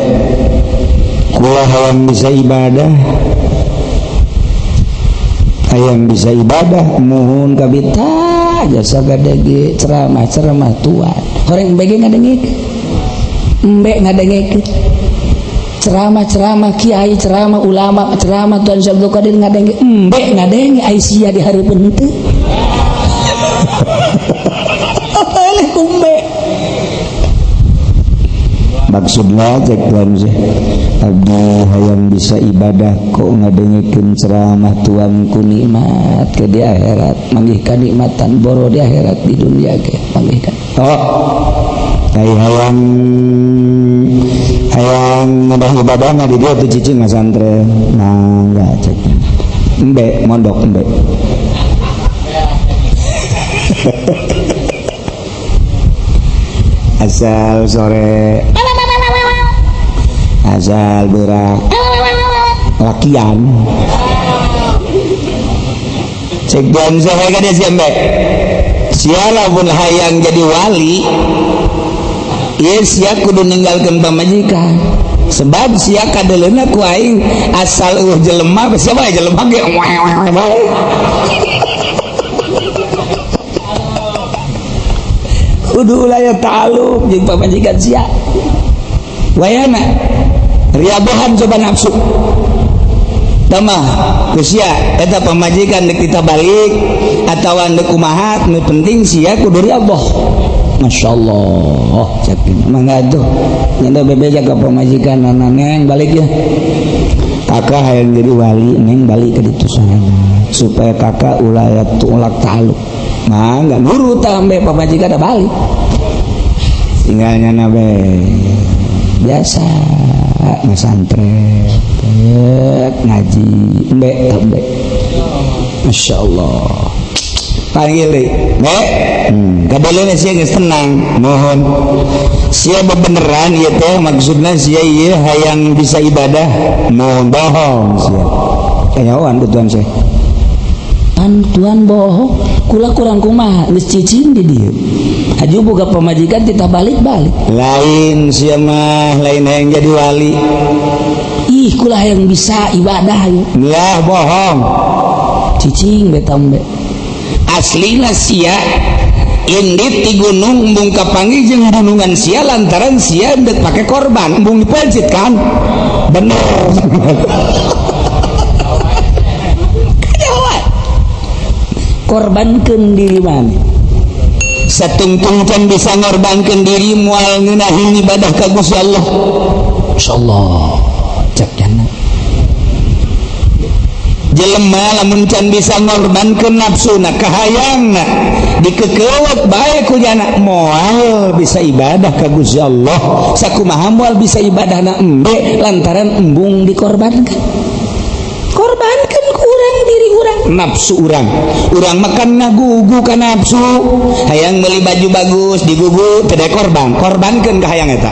Kula hayang bisa ibadah. Hayang bisa ibadah muhun kabita jasa gadege ceramah-ceramah tuan. Horeng embe ge ngadengikeun. Embe ngadengikeun. Ceramah-ceramah kiai, ceramah ulama, ceramah Tuan Syekh Abdul Qadir ngadenge, embe ngadenge ai sia di hareupeun henteu. Eleh kumbe. Maksudna cek Tuan Syekh abdi hayang bisa ibadah kok ngadengikeun ceramah tuan ku nikmat ke di akhirat, manggih kanikmatan boro di akhirat di dunia ge manggih ka. Oh, ai hayang hayang ngedah ibadah mah di dieu teh cicing masantren. Nah, enggak cek. Embe mondok embe. Asal sore, asal berak lakian. Cek dan saya kan dia siapa? Siapa pun hayang jadi wali, ya sia kudu ninggalkeun pamajikan. Sebab sia kadeleuna ku aing asal eueuh jelema, siapa jelema ge bae. Kudu ulah ya ta'aluk jeung pamajikan sia. Wayana riabohan coba nafsu. Tamah ku sia eta pamajikan deuk kita balik atawa deuk kumaha, nu penting sia kudu riaboh. Masya Allah, cek mangga tuh nyanda bebeja ka pamajikan neng balik ya. Kakak hayang jadi wali, neng balik ke ditu supaya kakak ulah ya tulak taluk. Mangga nurut ambe pamajikan ada balik. Tinggalnya nabe biasa ngesantren, ngaji, embe embe. Masya Allah. Panggil deh, nek, kabelnya sia geus tenang, mohon. Sia bebeneran ieu teh maksudna sia ieu hayang bisa ibadah, mohon bohong sia. Kanyahoan ku Tuhan saya. Pan Tuhan bohong, kula kurang kumaha geus cicing di dieu. Haju boga pamajikan titah balik-balik. Lain sia mah, lain hayang jadi wali. Ih, kula hayang bisa ibadah ieu. Lah bohong. Cicing beta embe. Aslina sia indit di gunung embung kapanggih jeung gunungan sia lantaran sia dek pake korban embung dipencit kan bener. Kanyahoan korbankeun diri maneh satungtung can bisa ngorbankeun diri moal ngeunahin ibadah ka Gusti Allah. Insyaallah cek jana jelema lamun can bisa ngorbankeun nafsuna kahayangna dikekeuwet bae ku jana moal bisa ibadah ka Gusti Allah. Sakumaha moal bisa ibadahna embe lantaran embung dikorbankan. Korbankan ku urang diri urang, nafsu urang. Urang makan ngagugu ka nafsu, hayang meuli baju bagus digugu teu korban, korbankeun ka hayang eta.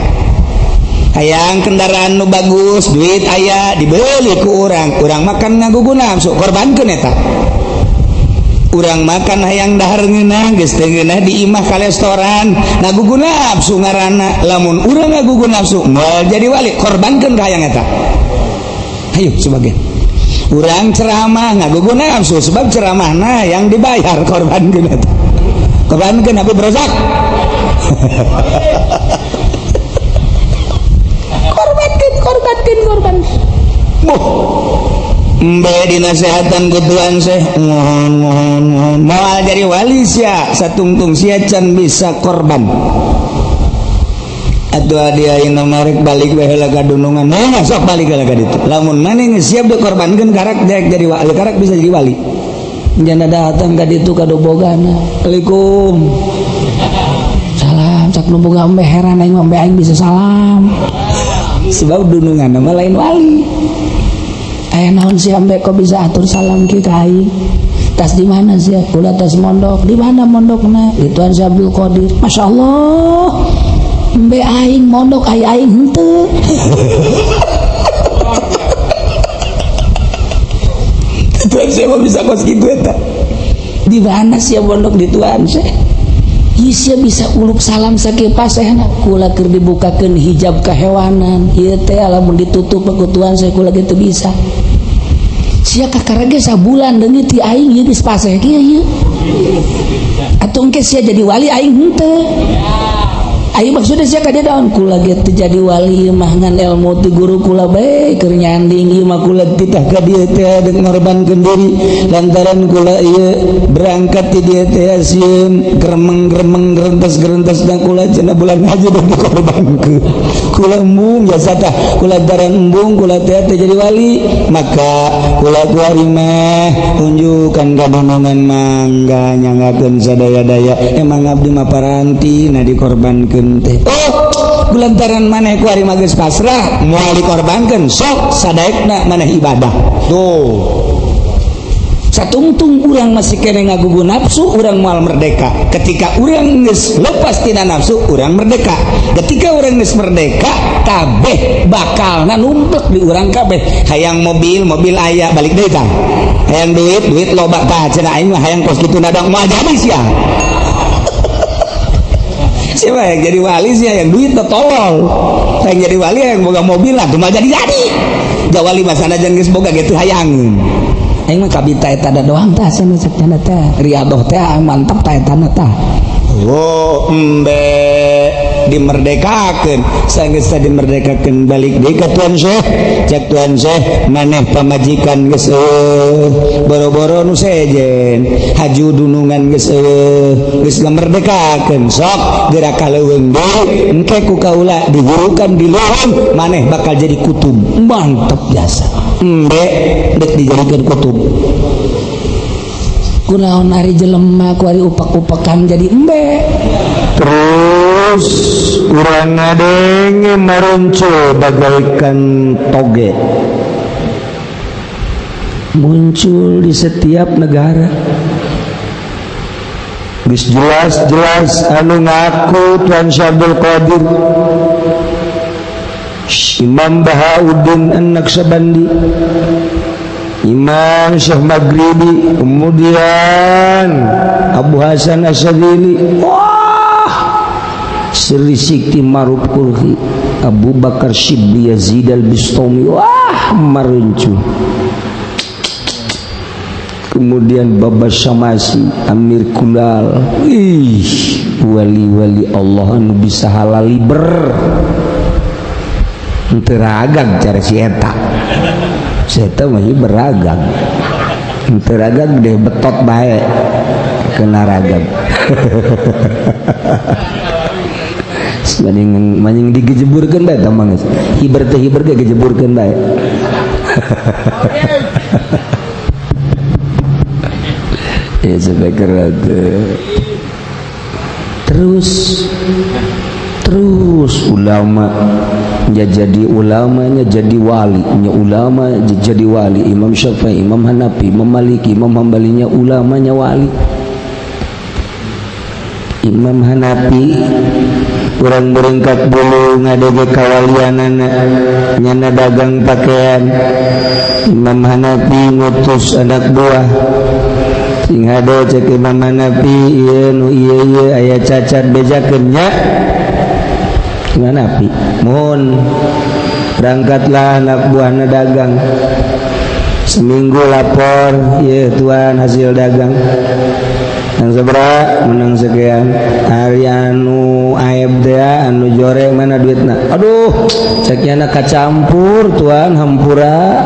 Hayang kendaraan nu bagus, duit aya dibeli ku urang, urang makan ngagugu nafsu, korbankeun eta. Urang makan hayang dahar ngeunah, geus teu ngeunah di imah ka restoran, ngagugu nafsu ngaranna. Lamun urang ngagugu nafsu, moal jadi wali, korbankeun ka hayang eta. Hayu sebagian. Urang ceramah ngagugu nafsu, sebab ceramahna yang dibayar, korbankeun eta. Korbankeun Habib Rozak. Korbankeun korban. Buh. Embe dinasehatan ku Tuhan seh, mohon mohon mohon. Moal jadi wali sia, satungtung sia can bisa korban. Atuh adi ayeuna marek balik we heula ka dunungan. Nah, sok balik heula ka ditu. Lamun maneh geus siap dikorbankeun karak dek jadi wali, karak bisa jadi wali. Janda datang ka ditu ka dobogana. Assalamualaikum. Salam cak nu boga embe heran aing mah embe aing bisa salam. Sebab dunungan mah lain wali. Aya naon sih ambe kok bisa atur salam ki ka aing? Tas di mana sih? Kula tas mondok. Di mana mondokna? Di Tuan Syekh Abdul Qadir. Masya Allah. Embe aing mondok aya aing henteu. Tuan Syekh mah bisa kos kitu eta. Di mana sih mondok di Tuan Syekh? Sia bisa ulup salam sakieu pasehna kula keur dibukakeun hijab kahewanan ieu teh lamun ditutup ku Tuhan saya kula ge teu bisa. Sia kakara ge sabulan deungit ti aing ieu geus paseh kieu ieu. Atuh engke sia jadi wali aing henteu. Aing maksudna sia ka dieu daun kula ge teu jadi wali mah ngan ilmu ti guru kula bae keur nyanding ieu mah kula titah ka dieu teh deuk ngorbankeun diri lantaran kula ieu berangkat ti dieu teh sieun gremeng-gremeng gerentes-gerentes dan kula cenah bulan haji deuk dikorbankeun. Kula embung jasa tah kula lantaran embung kula teh teu jadi wali maka kula kuari mah unjukan ka dunungan mangga nyanggakeun sadaya-daya emang abdi mah paranti na dikorbankeun teh. Oh, kulantaran maneh ku ari mah geus pasrah moal dikorbankeun sok sadaekna maneh ibadah. Tuh. Satungtung urang masih kene ngagugu nafsu urang moal merdeka. Ketika urang geus lepas tina nafsu urang merdeka. Ketika urang geus merdeka kabeh bakalna numplek di urang kabeh. Hayang mobil, mobil aya balik deui tah. Hayang duit, duit loba tah cenah aing mah hayang kos kitu nadang moal jadi sia. Siapa yang jadi wali sih yang duit tolol, yang jadi wali yang boga mobil lah cuma jadi jawali mah sanajan geus boga gitu hayang. Aing mah kabita eta da doang tah cenah cek teh riadoh teh mantap tah eta tah. Oh, embe dimerdekakeun, sanggeus dimerdekakeun balik deui ka Tuan Syekh. Cek Tuan Syekh, maneh pamajikan geus eueuh, boro-boro nu sejen, haju dunungan geus eueuh, geus ngamerdekakeun, sok geura ka leuweung deui, engke ku kaula digurukan di leuweung, maneh bakal jadi kutub. Mantap jasa. Embe dek dijadikeun kutub. Kunaon ari jelema ku ari upak-upakan jadi embe. Terus urang ngadenge maronco bagaikan toge muncul di setiap negara. Geus jelas-jelas anu ngaku Tuan Syekh Abdul Qadir, Imam Bahauddin An-Naqsyabandi, Imam Syekh Maghribi, kemudian Abu Hasan Asyadzili, wah, Sri Sikti Maruf Kurhi, Abu Bakar Shibli Yazid Al-Bistami, wah, maruncu. Kemudian Baba Syamasi, Amir Kulal, ih, wali-wali Allah anu bisa halal ber henteu ragag cara si eta. Si eta mah beragam, henteu ragag deh betot bae kena ragam. Maning maning digejeburkeun bae tah mah geus. Hiber teh hiber ge gejeburkeun bae. Ya sampai terus terus ulama nya jadi ulamanya jadi wali nya, ulama jadi wali, Imam Syafi'i, Imam Hanafi, Imam Maliki, Imam Hambalinya ulamanya wali. Imam Hanafi urang berengkat bulu ngadege kawalianana nyana dagang pakaian. Imam Hanafi ngutus anak buah sing hade. Cek Imam Hanafi, ieu nu ieu ieu aya cacat, bejakeun nya. Imam Hanafi mohon berangkatlah anak buahna dagang seminggu, lapor ya, tuan, hasil dagang yang seberapa, menang sekian, hari anu aib teh anu jore mana duitna? Aduh, ceknya kacampur, tuan, hampura,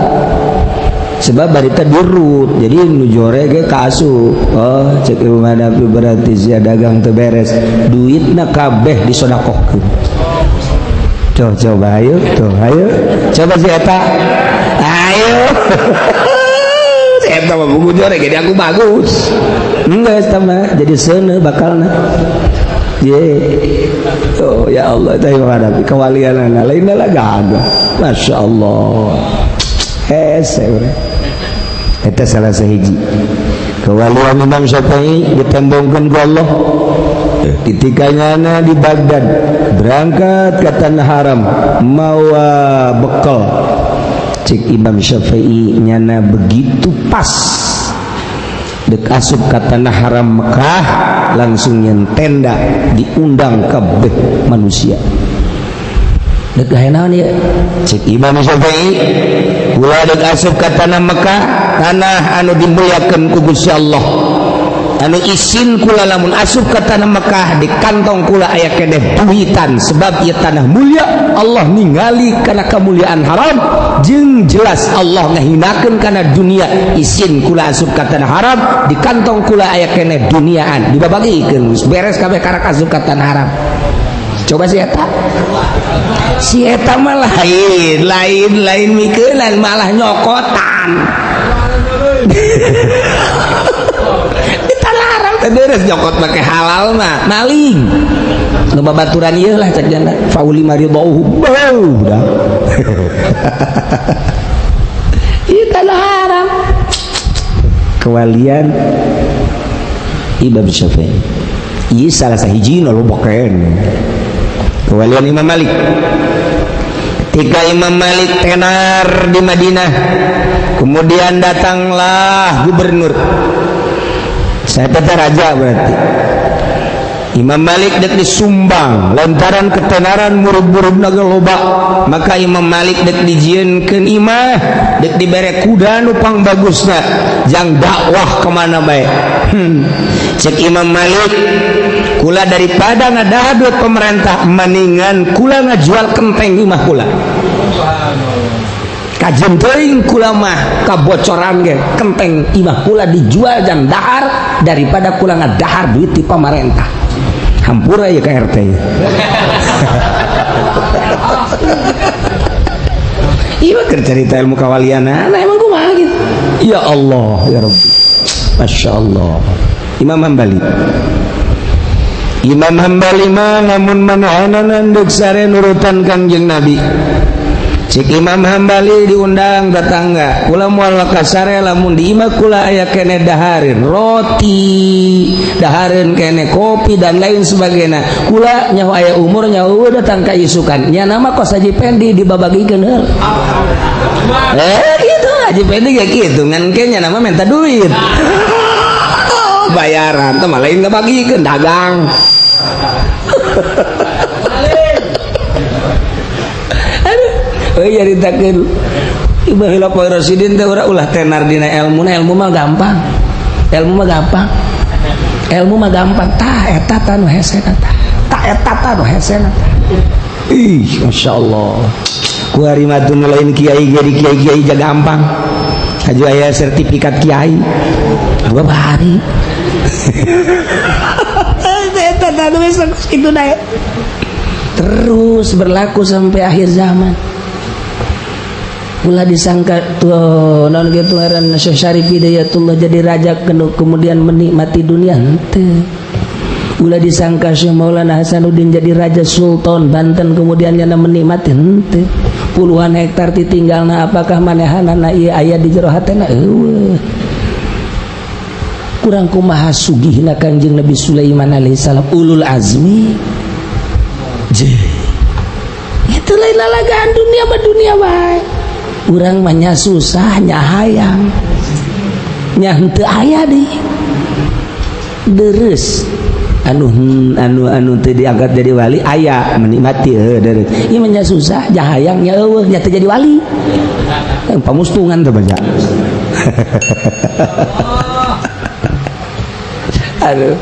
sebab barita dirut jadi nu jore ge kaasup. Oh, cek Imam Hanafi, berarti sia dagang teu beres, duitna kabeh disodakohkeun. Coba coba, ayo tuh, ayo coba si eta, ayo si eta mah buku jore jadi aku bagus enggak sama jadi seuneu bakalna ye. Oh ya Allah, itu yang menghadapi kewalian lainnya lah gagah, masya Allah, hese. Eta salah sahiji kewalian Imam Syafi'i, ditembongkeun ku Allah ketika di Baghdad, berangkat ke tanah haram mawa bekal. Cek Imam Syafi'i, nyana begitu pas dek asup ke tanah haram Mekah langsung nyen tenda, diundang kabeh manusia. Dek gawe naon ya? Cek Imam Syafi'i, kula dek asup ke tanah Mekah, tanah anu dimuliakeun ku Gusti Allah, anu isin kula lamun asup ke tanah Mekah di kantong kula aya keneh duitan, sebab ieu tanah mulia, Allah ningali kana kemuliaan haram jeung jelas Allah ngahinakeun kana dunia. Isin kula asup ka tanah haram di kantong kula aya keneh duniaan, dibabagikeun, geus beres kabeh karak asup ka tanah haram. Coba si eta, si eta mah lain lain lain mikeunan, malah nyokotan di tanah haram teh beres nyokot make halal mah maling nu babaturan ieu lah. Cek janda fauli maridauhu bau dah. Ieu tanah haram, kewalian Imam Syafi'i. Ieu salah sahiji nu loba keneh. Kewalian Imam Malik, ketika Imam Malik tenar di Madinah, kemudian datanglah gubernur, saya tetap raja berarti. Imam Malik dek disumbang lantaran ketenaran murid-murid naga loba, maka Imam Malik dek dijieunkeun imah, dek dibere kuda nu pang bagusna jang dakwah kemana bae. Cek Imam Malik, kula daripada ngadahar duit pemerintah, mendingan kula ngajual kenteng imah kula. Kajen teuing kula mah kabocoran ge, kenteng imah kula dijual jang dahar daripada kula ngadahar duit di pemerintah. Hampura ya ke RT. Iya, keur cerita ilmu kawalian, nah emang kumaha gitu. Ya Allah ya Rabbi, Masya Allah. Imam Hambali, Imam Hambali mah lamun manahanan deuk sare nurutan Kangjeng Nabi. Cik Imam Hambali diundang tetangga, kula moal kasare lamun di imah kula aya kene dahareun roti, dahareun kene kopi dan lain sebagainya. Kula nyaho aya umur, nyaho datang ka isukan. Nya nama kos Haji Pendi dibabagikeun heula. Gitu Haji Pendi kayak gitu ngan nya nama minta duit. Bayaran teh malah lain ngabagikeun dagang. Aduh, euy nyaritakeun Ibu Khulafaur Rasyidin teh ulah tenar dina ilmu, ilmu mah gampang. Ilmu mah gampang. Ilmu mah gampang. Tah eta tah nu hesena tah. Tah eta tah nu hesena tah. Ih, masyaallah. Ku ari mah teu lain kiai jadi kiai-kiai ja gampang. Haju aya sertifikat kiai. Babari. Eta tah nu kitu dae. Terus berlaku sampai akhir zaman. Ulah disangka tuh non gitu ngaran Syekh Syarif Hidayatullah jadi raja kemudian menikmati dunia, henteu. Ulah disangka Syekh Maulana Hasanuddin jadi raja Sultan Banten kemudian nyana menikmati, henteu. Puluhan hektar ditinggalna, apakah manehanana ieu aya di jero hatena? Eueuh. Kurang kumaha sugihna Kangjeng Nabi Sulaiman alaihissalam ulul azmi. Je. Itu lain lalagaan dunia mah dunia bae. Urang mah nya susah nya hayang. Nya henteu aya di. Deres anu anu anu teu diangkat jadi wali aya menikmati heuh deres. Ieu mah nya susah nya hayang nya eueuh nya teu jadi wali. Yang pamustungan teh baca. Aduh.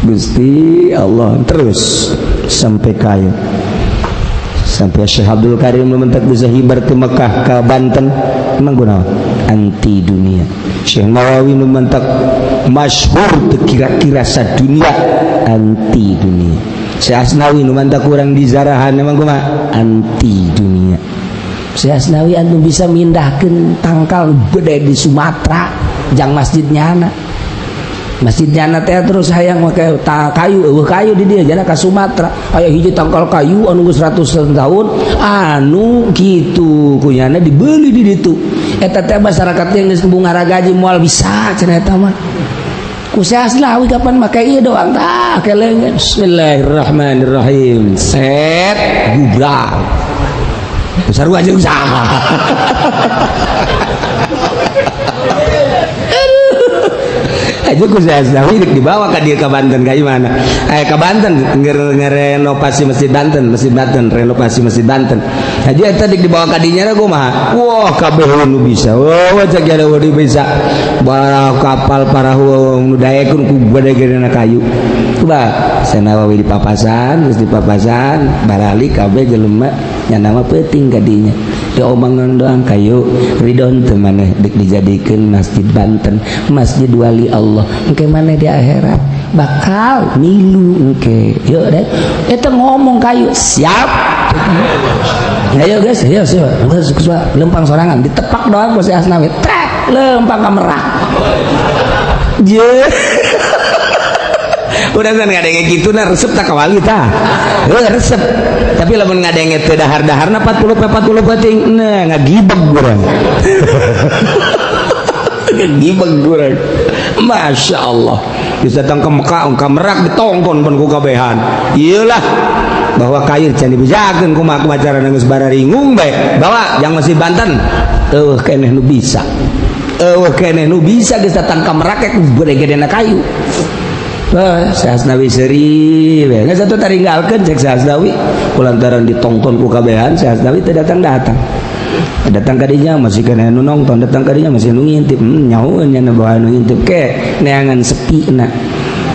Gusti Allah terus sampai kaya. Sampai Syekh Abdul Karim mentak bisa hibar ke Mekah ke Banten emang guna anti dunia. Syekh Nawawi mentak masyhur kira-kira sadunia anti dunia. Syekh Asnawi nu mantak kurang di zarahan emang kumaha anti dunia. Syekh Asnawi anu bisa mindahkeun tangkal gede di Sumatera jang masjid nyana. Masjid nyana teh terus hayang make kayu eueuh kayu di dieu jana ka Sumatera aya hiji tangkal kayu anu geus 100 tahun anu kitu kunyana dibeli di ditu eta teh masyarakat yang geus bungara gaji moal bisa cenah eta mah ku Syekh Asnawi kapan make ieu doang tah kelengan bismillahirrahmanirrahim set gubrak sarua jeung saha. Aja ku Syekh Asnawi dibawa ka dieu ka Banten ka mana? Ka Banten ngerenovasi Masjid Banten, Masjid Banten, renovasi Masjid Banten. Aja eta dibawa ka dinya kumaha? Wah, kabeh nu bisa. Wah, cek ada nu bisa. Bara kapal parahu nu daekeun ku gede-gedena kayu. Coba Syekh Nawawi di papasan, geus di papasan, baralik kabeh jelema nya nama peuting ka dinya. Diomongan doang kayu ridon teu maneh deuk dijadikeun Masjid Banten, Masjid Wali Allah. Engke maneh di akhirat bakal milu engke. Yuk deh. Eta ngomong kayu siap. Ayo guys, ayo siap. Lempang sorangan ditepak doang ku si Asnawi. Trek lempang ka merak. Je. Udah kan ngadenge kitu nah resep tak kawali tah. Heuh resep. Tapi lamun ngadenge teu dahar-daharna 40 40 peuting nah ngagibeg urang. Ngagibeg urang. Masya Allah. Bisa datang ke Mekah, ke Merak ditongton pun ku kabehan. Iyalah bahwa kayu can dibejakeun kumaha kumaha carana geus bararingung bae. Bawa yang masih Banten. Eueuh keneh nu bisa. Eueuh keneh nu bisa geus datang ka Merak gede-gedena kayu. Wah, Syekh Asnawi seuri we. Geus atuh taringgalkeun cek Syekh Asnawi kulantaran ditongton ku kabehan Syekh Asnawi teu datang-datang. Datang kadinya masih kena nu nongton, datang kadinya masih nu ngintip, nyahoeun nya bawa nu ngintip ke neangan sepi na.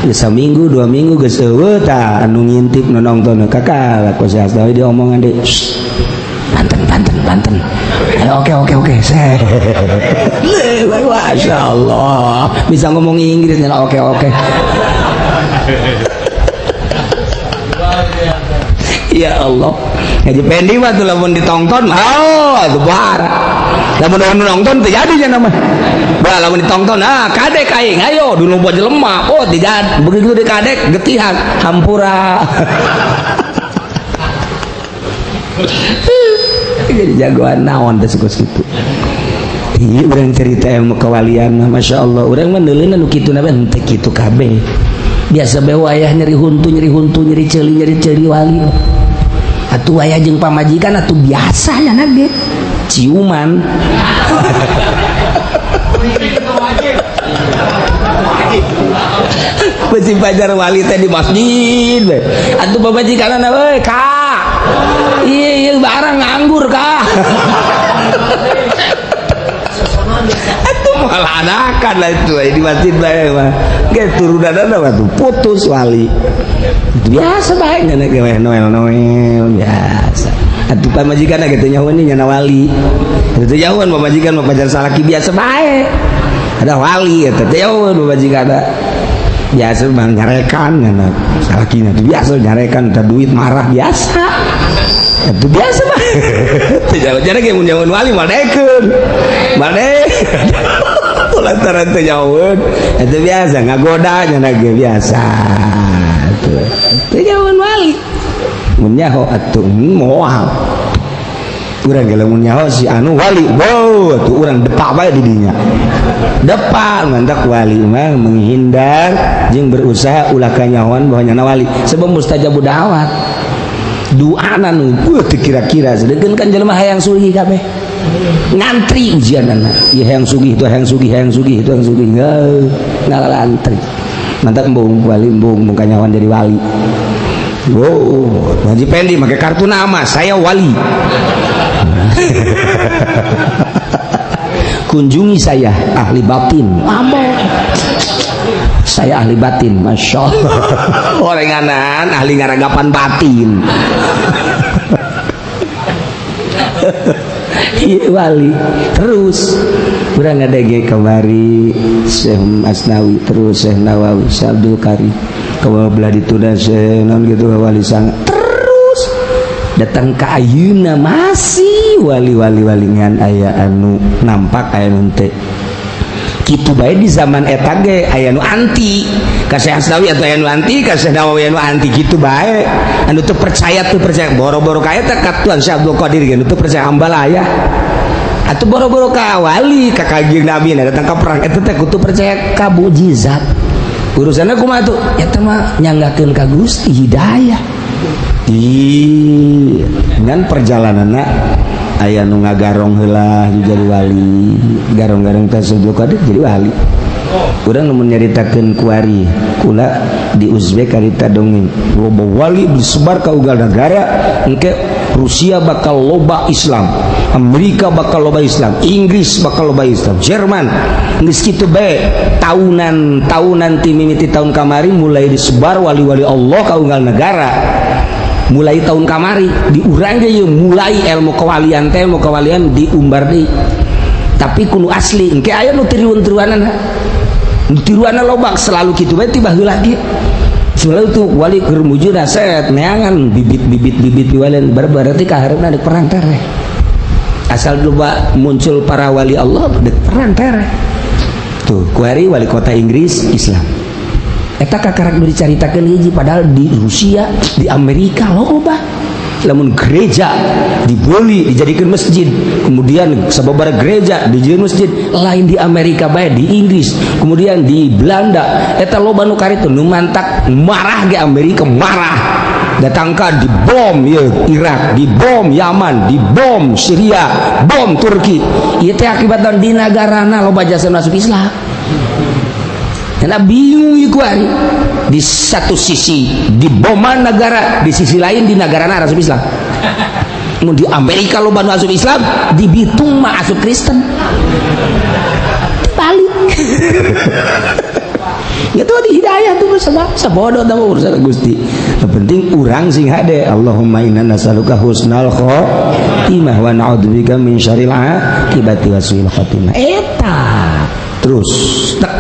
Geus saminggu 2 minggu geus eueuh tah anu ngintip nu nongton kakak ku Syekh Asnawi diomongan deui. Banten banten banten. Ayo, oke, Masya Allah bisa ngomong Inggris nya, oke. Ya Allah, Haji Pendi mah tuh lamun ditonton, oh itu bara. Lamun anu nonton teu jadi nya mah. Bah, lamun ditonton, ah kadek aing, ayo dulu buat jelema, oh tidak begitu di kadek getihan hampura. Jadi jagoan naon teh kos kitu. Iya, urang cerita ilmu kewalian mah Masya Allah, urang mah neuleun anu kitu na henteu kitu kabeh. Biasa bae wayah nyeri huntu, nyeri huntu, nyeri ceuli, nyeri ceuli wali. Atuh wayah jeung pamajikan atuh biasa nya ge ciuman. Besi pajar wali teh di masjid we. Atuh pamajikanna we ka. Iya iya barang nganggur ka. Atuh malah anakan lah itu di masjid bae mah. Ge turunanna mah tuh putus wali. Biasa bae nya ge Noel Noel biasa. Atuh pamajikanna kitu nyahoeun nya wali. Kitu nyahoeun pamajikan mah pacar salaki biasa bae. Ada wali eta teh nyahoeun pamajikanna. Biasa mah nyarekan nya salakina tuh biasa nyarekan teh duit marah biasa. Itu biasa mah. Teu jauh ge mun nyahoeun wali mah daekeun. Mah lantaran teu nyahoeun itu biasa ngagoda nya ge biasa. Tuh. Teu nyahoeun wali. Mun nyaho atuh moal. Urang ge lamun nyaho si anu wali, wow atuh urang depak bae di dinya. Depak mantak wali mah menghindar jeung berusaha ulah kanyahoan bahwa nyana wali sebab mustajab da'wat. Duana nu teu kira-kira sedengkeun kan jelema hayang sugih kabeh. Ngantri ujianana. Ieu hayang sugih itu hayang sugih hayang sugih itu hayang sugih. Ngalalantri. Mantak embung wali embung mung kanyahoan jadi wali. Wow, Haji Pendi pakai kartu nama saya wali. Kunjungi saya ahli batin. Ambo. Saya ahli batin, Masya Allah. Orenganan ahli ngaragapan batin. Iya wali. Terus urang ngadege kamari Syekh Asnawi, terus Syekh Nawawi, Syekh Abdul Karim. Kawa belah ditunda Syekh non gitu wali sangat. Terus datang ke ayeuna masih wali-wali walingan aya anu nampak aya nu teu. Kitu bae di zaman eta ge aya nu anti ka Syekh Asnawi atau aya nu anti ka Syekh Nawawi anu anti kitu bae. Anu teu percaya boro-boro ka eta ka Tuan Syekh Abdul Qadir ge nu teu percaya ambalaya. Atuh boro-boro ka wali ka Kanjeng Nabi na datang ka perang eta teh kudu percaya ka mukjizat. Urusanna kumaha tuh? Eta mah nyanggakeun ka Gusti hidayah. Ih, ngan perjalananna aya nu ngagarong heula jadi wali, garong-garong teh Syekh Abdul Qadir jadi wali. Urang nu nyaritakeun kuari, kula di Uzbek karita dongeng, loba wali disebar ka unggal negara, engke Rusia bakal loba Islam, Amerika bakal loba Islam, Inggris bakal loba Islam, Jerman geus kitu bae tahunan tahunan ti mimiti tahun kamari mulai disebar wali-wali Allah ka unggal negara. Mulai tahun kamari di urang ge ieu mulai ilmu kewalian teh ilmu kewalian diumbar deui. Tapi kudu asli engke aya nu tiruan-tiruanana. Nu tiruanna loba selalu kitu bae ti baheula ge. Selalu tuh wali keur mujuna set neangan bibit-bibit bibit walian berarti kaharepna dek perang tereh. Asal loba muncul para wali Allah dek perang tereh. Tuh kuari wali kota Inggris Islam. Eta kakarak nu dicaritakeun hiji padahal di Rusia, di Amerika loba. Lamun gereja dibeli dijadikan masjid, kemudian sababaraha gereja dijadikan masjid, lain di Amerika bae di Inggris, kemudian di Belanda eta loba nu karitu nu mantak marah ge Amerika marah. Datangkan dibom ya Irak, dibom Yaman, dibom Syria, bom Turki. Ieu teh akibatna di nagarana loba jasa masuk Islam. Karena bingung ieu kuari. Di satu sisi diboman negara, di sisi lain di negara asup Islam. Mun di Amerika loba nu asup Islam, di Bitung mah asup Kristen. Balik itu di hidayah tuh sama sabodo tah urusan Gusti. Yang penting urang sing hade. Allahumma inna nas'aluka husnal khotimah wa na'udzubika min syarril akibati wa su'il khotimah. Eta terus tek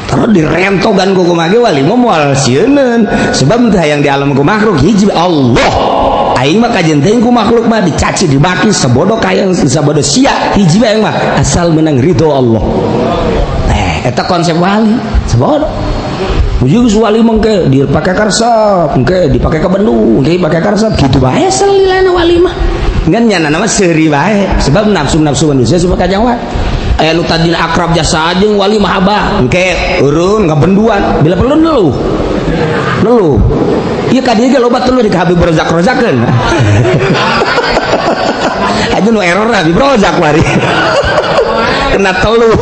terus direntogan ku kumaha wali mah moal sieuneun, sebab teu hayang di alam ku makhluk. Hiji Allah, aing mah kajen teuing ku makhluk mah, dicaci dibaki sabodo kaya sabodo sia, hiji bae mah asal menang ridho Allah. Eta konsep wali sabodo. Ujung wali mengke dipakai karsap, engke dipakai ke Bandung, engke dipakai karsap, gitu bae selilana wali mah. Ngan nyana nama seuri bae, sebab nafsu-nafsu manusia supaya kajawat. Aya nu tadina akrab jasa jeung wali mah abah, engke urun ngabenduan, bila perlu neluh. Neluh. Ieu ka dieu ge loba teluh di Habib Rozak-rozakeun. Aja nu error Habib Rozak wari. Kena teluh.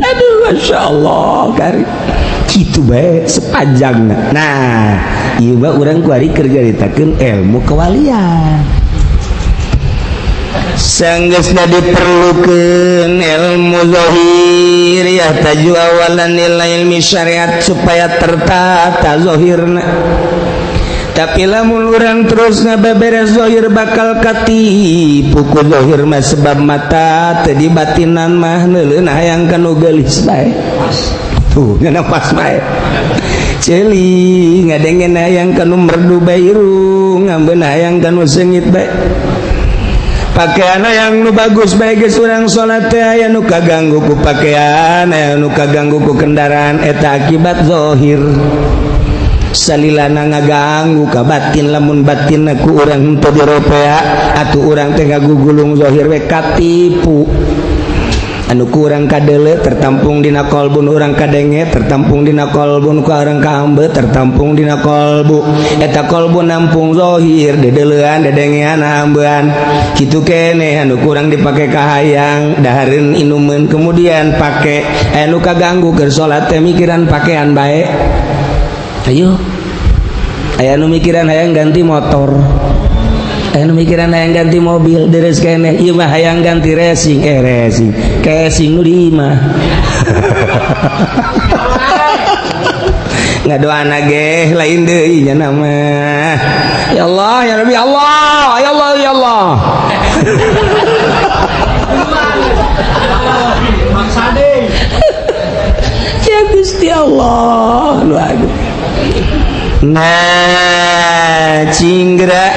Aduh, masya Allah, kari gitu bae sepanjangna. Nah, ieu mah urang kuari keur nyaritakeun ilmu kewalian. Sanggeusna diperlukeun ilmu zahir ya taju awalan ila ilmi syariat supaya tertata zahirna. Tapi lamun urang terus ngabeberes zahir bakal katipu ku zahir mah, sebab mata teu dibatinan mah neuleun hayang kanu geulis bae. Tuh ngana pas bae. Ceuli ngadengen hayang kanu merdu bae, irung ngambeun hayang kanu seungit bae. Pakaian yang nu bagus bae geus urang salat teh aya nu kaganggu ku pakaian, aya nu kaganggu ku kendaraan, eta akibat zahir. Salilana ngaganggu ka batin, lamun batin ku urang henteu diropea atuh urang teh ngagugulung zahir we katipu. Anu kurang kadele tertampung dina kolbun, urang kadenge tertampung dina kolbun, ku urang kaambe tertampung dina kolbu. Eta kolbu nampung zahir, dedelean, dedengean, ambean kitu keneh. Anu kurang dipake kahayang dahareun inumeun, kemudian pake anu kaganggu keur salat teh mikiran pakaian bae. Ayo aya nu mikiran hayang ganti motor, aya nu mikiran hayang ganti mobil, deres keneh ieu mah hayang ganti racing, racing casing nu di imah. Ngadoana ge lain deui nya nama. Ya Allah, ya Rabbi, Allah, ya Allah, ya Allah. Ya Gusti Allah, lu aduh. Nah, cinggra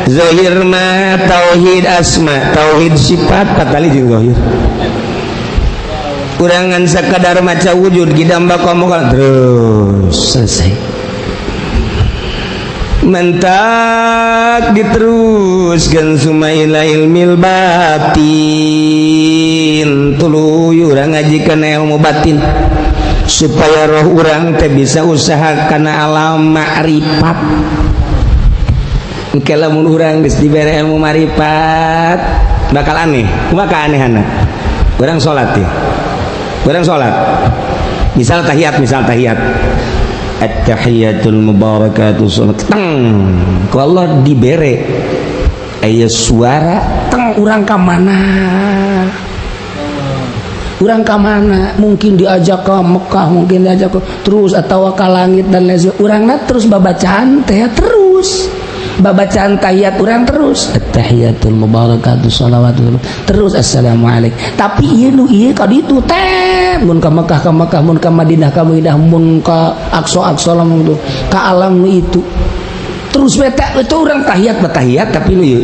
zahir mah tauhid asma, tauhid sifat patali jeung zahir. Kurangan sakadar maca wujud gidam baqa terus selesai. Mentak diteruskan suma ila ilmil batin, tuluy urang ngajikeun ilmu batin supaya roh urang teh bisa usaha kana alam ma'rifat. Engke lamun urang geus dibere ilmu ma'rifat bakal aneh. Kumaha kaanehana? Urang salat teh. Urang salat. Misal tahiyat, misal tahiyat. At-tahiyatul mubarakatuh salat. Teng. Ku Allah dibere aya suara teng urang ka mana? Urang ka mana? Mungkin diajak ke Mekah, mungkin diajak ke terus atau ke langit dan lain sebagainya. Urangna terus babacaan teh terus. Babacaan tahiyat urang terus. At-tahiyatul mubarakatuh shalawatul terus assalamualaikum. Tapi ieu nu ieu ka ditu teh mun ka Mekah ka Mekah, mun ka Madinah ka Madinah, mun ka Aqsa Aqsa lamun tu ka alam nu itu. Terus beta itu urang tahiyat batahiyat tapi nu ieu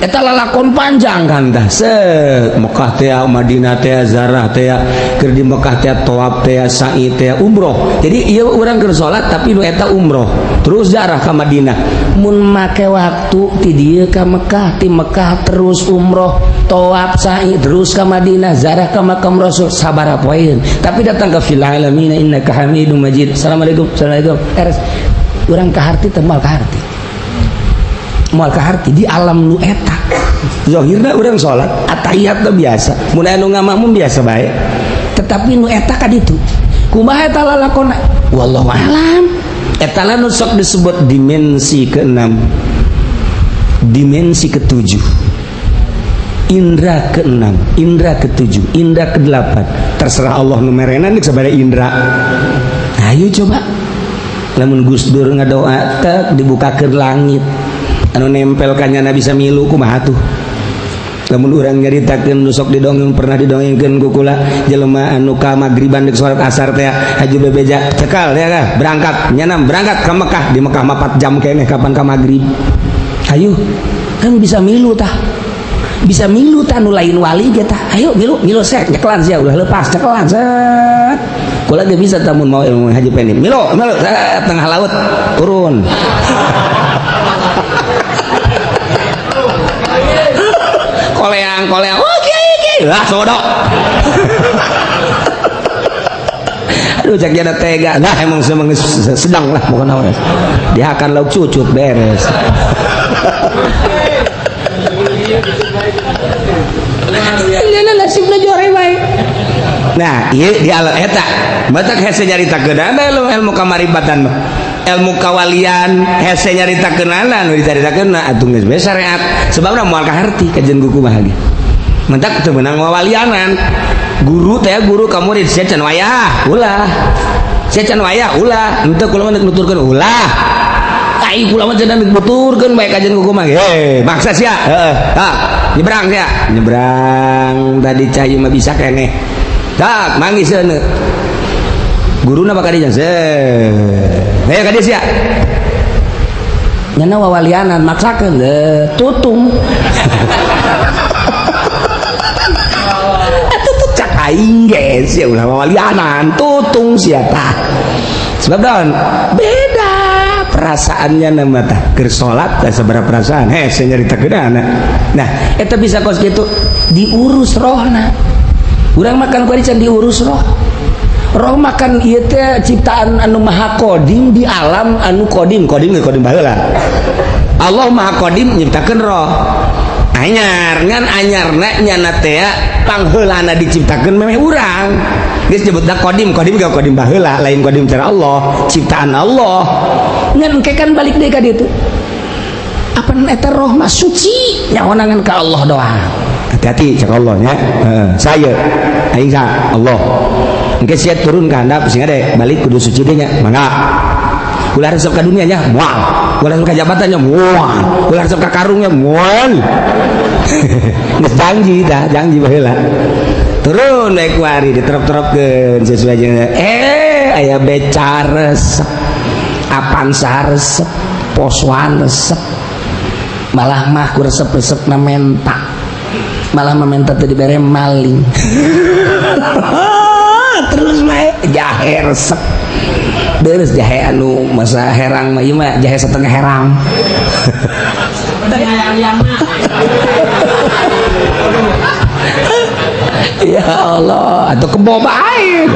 eta lalakon panjang kan tah. Set Mekah teh, Madinah teh, zarah teh, keur di Mekah teh tawaf teh, sa'i teh, umroh. Jadi ieu urang keur salat tapi nu eta umroh. Terus zarah ka Madinah. Mun make waktu ti dieu ka Mekah, ti Mekah terus umroh, tawaf, sa'i, terus ka Madinah, zarah ka makam Rasul sabaraha poeun. Tapi datang ke fil alamin innaka Hamidum Majid. Assalamualaikum, assalamualaikum. Eres urang ka harti teh moal ka harti. Moal ka harti di alam nu eta. Zahirna urang salat atahiyat teh biasa. Mun anu ngamakmum biasa bae. Tetapi nu eta ka ditu kumaha eta lalakona, wallahu alam. Eta lah nu sok disebut dimensi keenam, dimensi ketujuh, indra keenam, indra ketujuh, indra kedelapan. Terserah Allah nu merena nih sabada indra. Ayo coba lamun Gus Dur ngadoa tek dibukakeun langit anu nempel kanyana bisa milu, kumaha tuh? Lamun urang nyaritakeun nu sok didongeng, pernah didongengkeun ku kula, jelema anu ka magriban deuk salat asar teh haju bebeja cekal ya kah, berangkat nyanam, berangkat ke Mekah. Di Mekah mah 4 jam keneh, kapan ka magrib? Ayo kan bisa milu tah, bisa milu tah. Nu lain wali ge tah, ayo milu, milu sek, nyekelan sia, ulah lepas, cekelan set. Kula ge bisa tamun mau ilmu haji pendi, milu milu set, tengah laut turun. Koleang koleang, oh kiai kiai lah, sodok. Aduh, cak jana tega. Nah, emang semang sedang lah pokoknya, dia akan lauk cucut beres. Nasibna jore bae. Nah, ieu di alam eta batak hese nyaritakeun ilmu, ilmu kamaribatan mah, ilmu kawalian hese nyaritakeunana. Nu dicaritakeun atuh geus bae syariat, sebabna moal kaharti kajen ku kumaha ge. Mentak teu meunang wawalianan guru teh, guru ka murid, sia can wayah ulah, sia can wayah ulah, henteu kula mah nuturkeun ulah, ai kula mah cenah nuturkeun bae kajen ku kumaha ge. Heh, maksa sia, heeh, tah nyebrang sia, nyebrang tadi cai mah bisa keneh tak manggis seuneu guruna bakal dijan se heh ka dieu sia nyana wawalianan maksakeun tutung. Atuh cak aing ge sia ulah wawalianan, tutung sia tah. Sebab don beda perasaannya nama tah keur salat tah sabaraha perasaan hese nyaritakeun. Nah, eta bisa kos kitu diurus rohna. Urang makan kuari can diurus roh. Roh makan ieu teh ciptaan anu maha kodim di alam anu kodim, kodim ge kodim baheula. Allah maha kodim nyiptakeun roh. Anyar ngan anyarna nyana teh pangheulana diciptakeun memeh urang. Geus nyebutna kodim, kodim ge kodim baheula, lain kodim cara Allah, ciptaan Allah. Ngan engke kan balik deui ka ditu. Apan eta roh mah suci nyaonangan ka Allah doang. Hati-hati cak Allah nya. Heeh, saya aing sa Allah. Engke sia turun ka handap sing ade balik kudu suci deui nya. Mangga. Ulah resep ka dunia nya, moal. Ulah resep ka jabatannya, moal. Ulah resep ka karungnya, moal. Geus janji tah, janji baheula. Turun naik kuari diterop-teropkeun sesuai jeung aya beca resep, Avanza resep, Poswan resep. Malah mah ku resep-resepna menta. Malah meminta tadi dibere maling. Terus bae jahe resep. Beres jahe anu masa herang mah ieu mah jahe setengah herang. Ya Allah, atau kebo bae.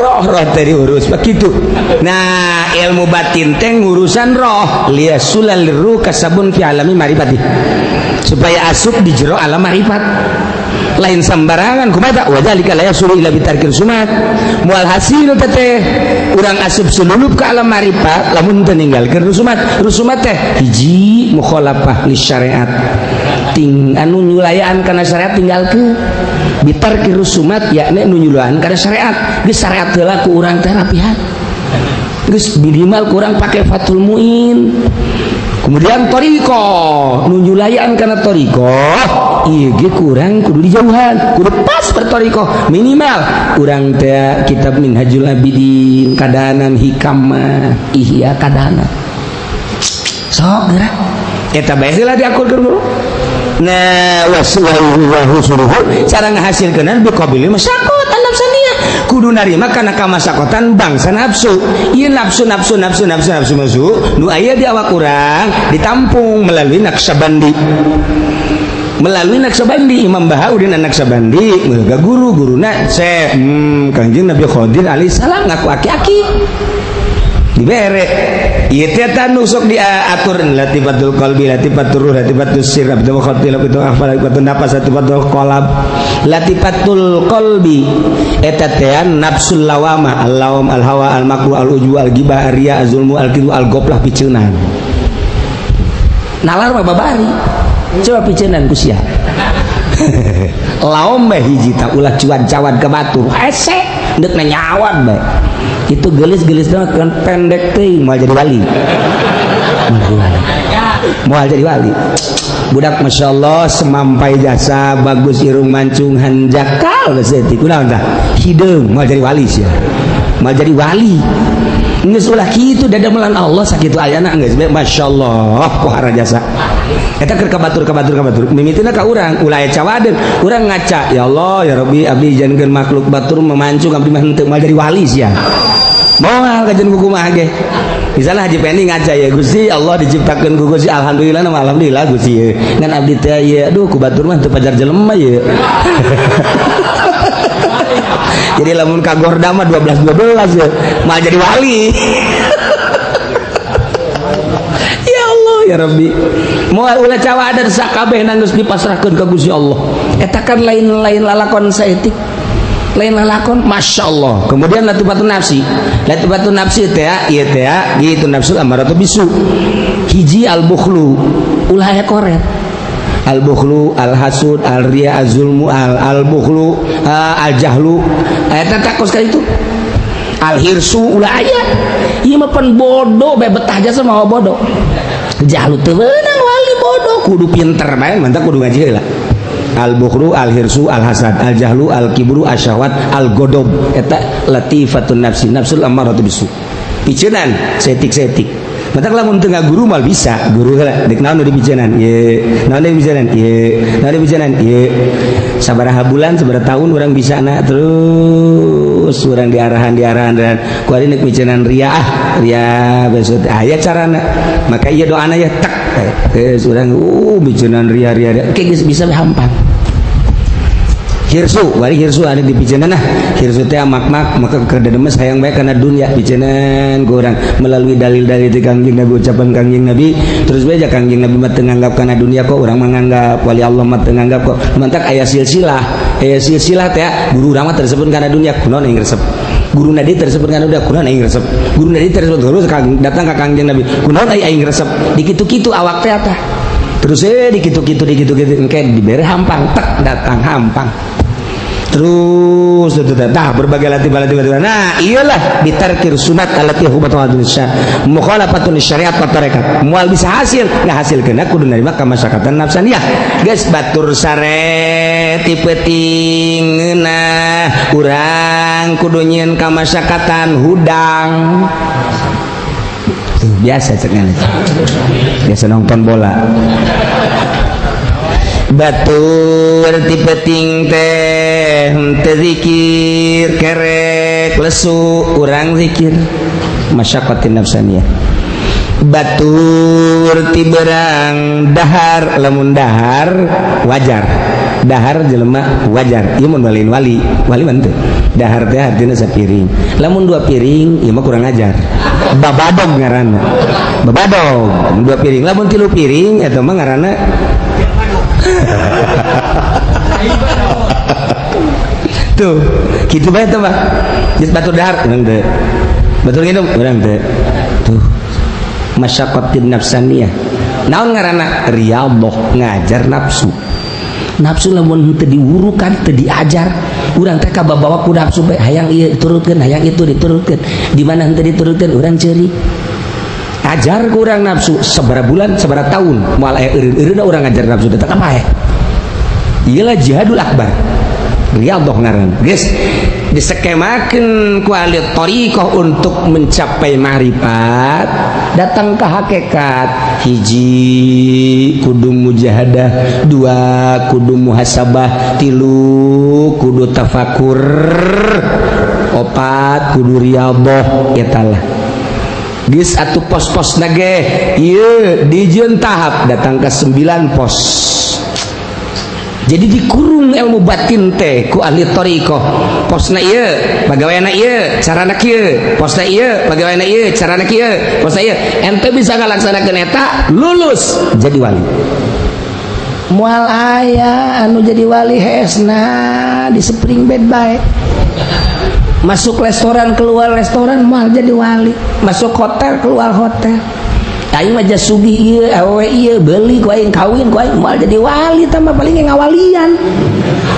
Roh roh teh diurus begitu. Nah, ilmu batin teh ngurusan roh, liyasulal ruh kasabun fi alami marifati. Supaya asup di jero alam marifat. Lain sembarangan kumaha wa dzalika la yasulu illa bitarkil sumat. Moal hasil teteh urang asup sululup ke alam marifat lamun teu ninggalkeun rusumat. Rusumat teh hiji mukhalafah li syariat. Ting anu nyulayaan kana syariat tinggalkeun. Bitarki rusumat yakni nu nyulayaan kana syariat. Geus syariat heula ku urang teh rapihan. Geus minimal kurang pakai Fathul Muin. Kemudian thariqah, nu nyulayaan kana thariqah ieu ge kurang kudu dijauhan, kudu pas berthariqah minimal urang teh kitab Minhajul Abidin kadanan, hikam mah ihya kadanan. Sok geura eta bae heula diakurkeun dulu. Nah, wasuhu cara ngahasilkeun biqabili masyaqat an-nafsaniyah, kudu narima kana kamasakotan bangsa nafsu. Ieu nafsu nafsu nafsu nafsu nafsu nafsu nu aya di awak urang ditampung melalui Naqsyabandi. Melalui Naqsyabandi, Imam Bahauddin Naqsyabandi meuga guru guruna Syekh Kangjeng Nabi Khadir alaihi salam ngaku aki-aki. Dibere ieu teh tah nu sok diatur latifatul qalbi, latifatul ruh, latifatul sir, latifatul khati, latifatul akhfa, latifatul nafas, latifatul qalb. Latifatul qalbi eta teh nafsul lawamah, al lawam, al hawa, al makruh, al ujbu, al ghibah, al riya, al zulmu, al kibru, al goflah. Piceunan nalar mah babari, coba piceunan ku sia. Laom bae hiji tah, ulah cuan-cawan ke batur, hese deuk nyawan bae. Itu gelis-gelis kan pendek teuing, moal jadi wali, moal jadi wali, moal jadi wali. Budak Masya Allah, semampai jasa bagus, irung mancung, hanjakal saeutik, kunaon tah hideung, moal jadi wali sia, moal jadi wali. Geus ulah kitu, dadamelan Allah sakitu ayana geus. Masya Allah, pohara jasa eta keur ka batur, ka batur, ka batur. Mimitina ka urang, ulah aya cawadeun. Urang ngaca, ya Allah, ya Rabbi, abdi jangan makhluk batur memancung, abdi mah henteu. Moal jadi wali sia, moal kajian buku mah ge. Misalnya Haji Pendi ngaca, ya Gusti Allah, diciptakan ku Gusti, alhamdulillah nama alhamdulillah Gusti ye. Ngan abdi teh ye, aduh, ku batur mah teu pajar jelema ye. Jadi lamun kagorda mah 12 12 ya, moal jadi wali. Ya Allah, ya Rabbi, moal, ulah cawader, sakabeh geus dipasrahkeun ka Gusti Allah. Eta kan lain-lain lalakon saeutik, lain lalakon. Masya Allah. Kemudian latifatun nafsi, latifatun nafsi teh ieu teh gitu, nafsu amaratu bisu. Hiji, al bukhlu, ulah aya koret. Al bukhlu, al hasud, al riya, al zulmu, al bukhlu, al jahlu, eta takos ka itu. Al hirsu ulah aya, ieu mah pan bodoh bae, betah jasa mah bodoh. Jahlu teu meunang, wali bodoh kudu pinter bae, mantap, kudu ngaji heula. Al bukhlu, al hirsu, al hasad, al jahlu, al kibru, asyahwat, al godob, eta latifatun nafsi, nafsul ammaratu bisu. Piceunan setik-setik. Matak lamun teu guru mal bisa, guru heula dek naon nu dipiceunan ye, naon nu dipiceunan ye, naon dipiceunan ye. Sabaraha bulan, sabaraha tahun urang bisa na, terus urang diarahan, diarahan, dan ku ari nek miceunan ria, ah ria besok aya carana. Maka ieu doana ya, tek geus urang miceunan ria, ria, ria. Oke, geus bisa hampang. Hirsu wari, hirsu ada di piceunan. Nah, hirsu teh mak-mak, maka kerdemes hayang bae kana dunya. Piceunan ku urang melalui dalil-dalil ti Kangjeng Nabi, ucapan Kangjeng Nabi. Terus bae Kangjeng Nabi mah teu nganggap kana dunia kok, urang menganggap wali Allah mah teu nganggap kok. Mantak aya silsilah, aya silsilah teh, guru urang mah tersebut kana dunia, kunaon aing resep? Guru nadi tersebut kana dunia, kunaon aing resep? Guru nadi tersebut terus datang ka Kangjeng Nabi, kunaon aing resep? Dikitu-kitu awak teh tah terus dikitu-kitu, dikitu-kitu, engke dibere hampang, tek datang hampang terus tah berbagai latih latih latih. Nah, iyalah bitarkir sunat allati hubatun mukhalafatun syariat wa tarekat, moal bisa hasil. Nggak hasil kena kudu nerima ka masyarakatan nafsaniyah. Geus batur sare ti peuting, nah urang kudu nyieun kamasyarakatan hudang. Tuh biasa cek, biasa nonton bola. Batur ti peuting teh teu zikir, kerek lesu, urang zikir, masyaqatin nafsaniyah. Batur ti berang dahar, lamun dahar wajar, dahar jelema wajar ieu mun lain wali, wali mah teu dahar teh artinya sapiring. Lamun dua piring ieu mah kurang ajar, babadog ngaranna, babadog dua piring. Lamun tilu piring eta mah ngaranna. Tuh gitu bae tuh mah. Geus batur dahar urang teu, batur nginum urang teu. Tuh masyaqatin nafsaniyah. Naon ngaranna? Riyadhah, ngajar nafsu. Nafsu lamun teu diwurukan, teu diajar, urang teh kababawa ku nafsu bae, hayang ieu diturutkeun, hayang itu diturutkeun. Di mana henteu diturutkeun urang ceurik. Ajar ku urang nafsu sabaraha bulan, sabaraha tahun, moal aya eureun-eureunna urang ngajar nafsu teh apa ya. Iyalah jihadul akbar, riyadhah ngaran. Geus disekemakeun ku ahli thariqah untuk mencapai ma'rifat, datang ke hakikat. Hiji kudu mujahadah, dua kudu muhasabah, tilu kudu tafakur, opat kudu riyadhah. Eta lah geus atuh pos-pos nage ieu dijieun tahap datang ke 9 pos. Jadi dikurung ilmu batin teh ku ahli thariqah. Posna ieu, pagaweanna ieu, carana kieu. Posna ieu, pagaweanna ieu, carana kieu. Posna ieu, ente bisa ngalaksanakeun eta, lulus jadi wali. Moal aya anu jadi wali hesna di spring bed bae. Masuk restoran, keluar restoran, moal jadi wali. Masuk hotel, keluar hotel. Aing mah sugih ieu, awewe ieu, beuli ku aing, kawin ku aing, moal jadi wali tah mah, paling ngawalian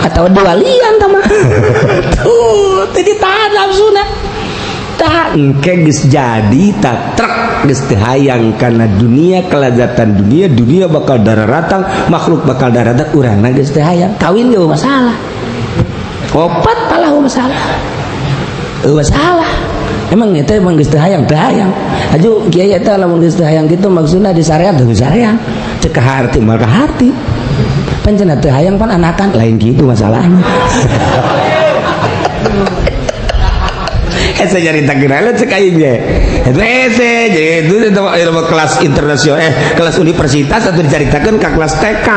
atau diwalian tah mah. Tuh, teu ditahan nafsuna. Tah, engke geus jadi tak trek, geus teu hayang kana dunia, kelazatan dunia, dunia bakal daratang, makhluk bakal daratang, urangna geus teu hayang. Kawin ge masalah. Opat palah masalah. Eueuh masalah. Emang itu emang geus teu hayang, teu hayang. Aju kiai, eta lamun geus teu hayang kitu maksudna di syariat teu syariat. Cek ka harti moal ka harti. Pan cenah teu hayang, pan anakan lain gitu masalahnya. Hese nyaritakeun heula cek aing ge. Eta hese jadi itu itu ilmu kelas internasional, kelas universitas atau dicaritakeun ka kelas TK.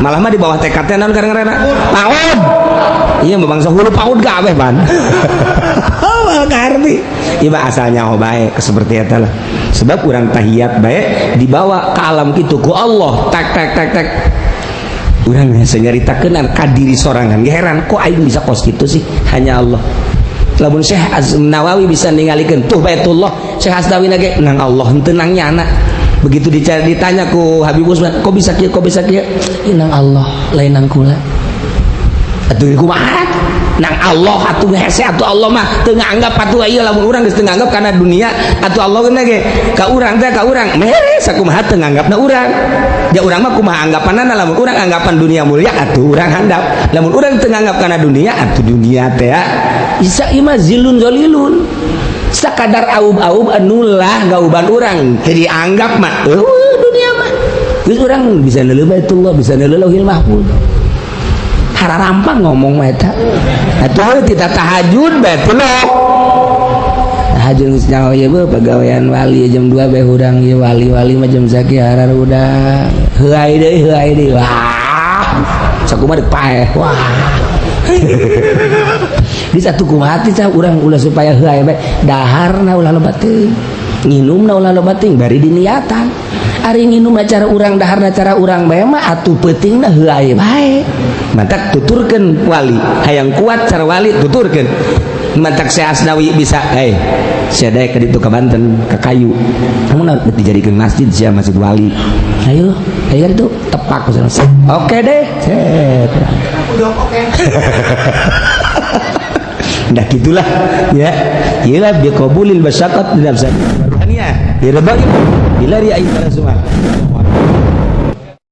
Malah mah di bawah TK teh naon kadang-kadang? PAUD. Iya mah bangsa hulu PAUD kabeh pan. Oh, ngerti. Ieu mah asalnya oh bae seperti eta lah. Sebab urang tahiyat bae dibawa ke alam kitu ku Allah, tek tek tek tek. Urang biasa nyaritakeun ka diri sorangan, heran kok aing bisa kos kitu sih, hanya Allah. Lamun Syekh Azm Nawawi bisa ningalikeun tuh Baitullah, Syekh Asnawi ge nang Allah henteu nang nyana. Begitu dicari, ditanya ku Habib Usman, kok bisa kieu, kok bisa kieu? Ieu nang Allah, lain nang kula. Atuh kumaha? Nang Allah atuh hese atuh, Allah mah teu nganggap atuh ieu. Lamun urang geus teu nganggap kana dunia atuh Allah geuna ge ka urang teh, ka urang mere sakumaha teu nganggapna urang. Ya urang mah kumaha anggapanna? Lamun urang anggapan dunia mulia atuh urang handap. Lamun urang teu nganggap kana dunia atuh dunia teh isa ieu mah zilun zalilun, sakadar aub-aub anu lah gauban urang teu dianggap mah eueuh dunia mah. Geus urang bisa neuleuh Baitullah, bisa neuleuh Lauhil Mahfuz, hararampang ngomong mah eta. Atuh kita tahajud bae pelok. Tahajud geus nyaho ieu beuh pagawean wali, jam 2 bae hudang ieu, wali-wali mah jam sakieu hararudang. Heuay deui, heuay deui. Wah. Sakumaha paeh. Wah. Di satu kumaha teh urang ulah supaya heuay bae, daharna ulah loba teuing. Nginumna ulah loba teuing bari diniatan. Ari nginum cara urang, daharna cara urang bae mah atuh peutingna heuay bae. Mantak tuturkeun wali hayang kuat cara wali tuturkeun. Mantak Syekh Asnawi bisa, eh sia daek ka ditu ka Banten ka kayu, kamu na dijadikeun masjid sia, masjid wali, ayo ayo itu tepak, oke deh. Set. Udah oke. Nah, gitulah ya. Iyalah biqabulil masyaqat tidak bisa. Ruhaniyah direbai bila riai pada semua.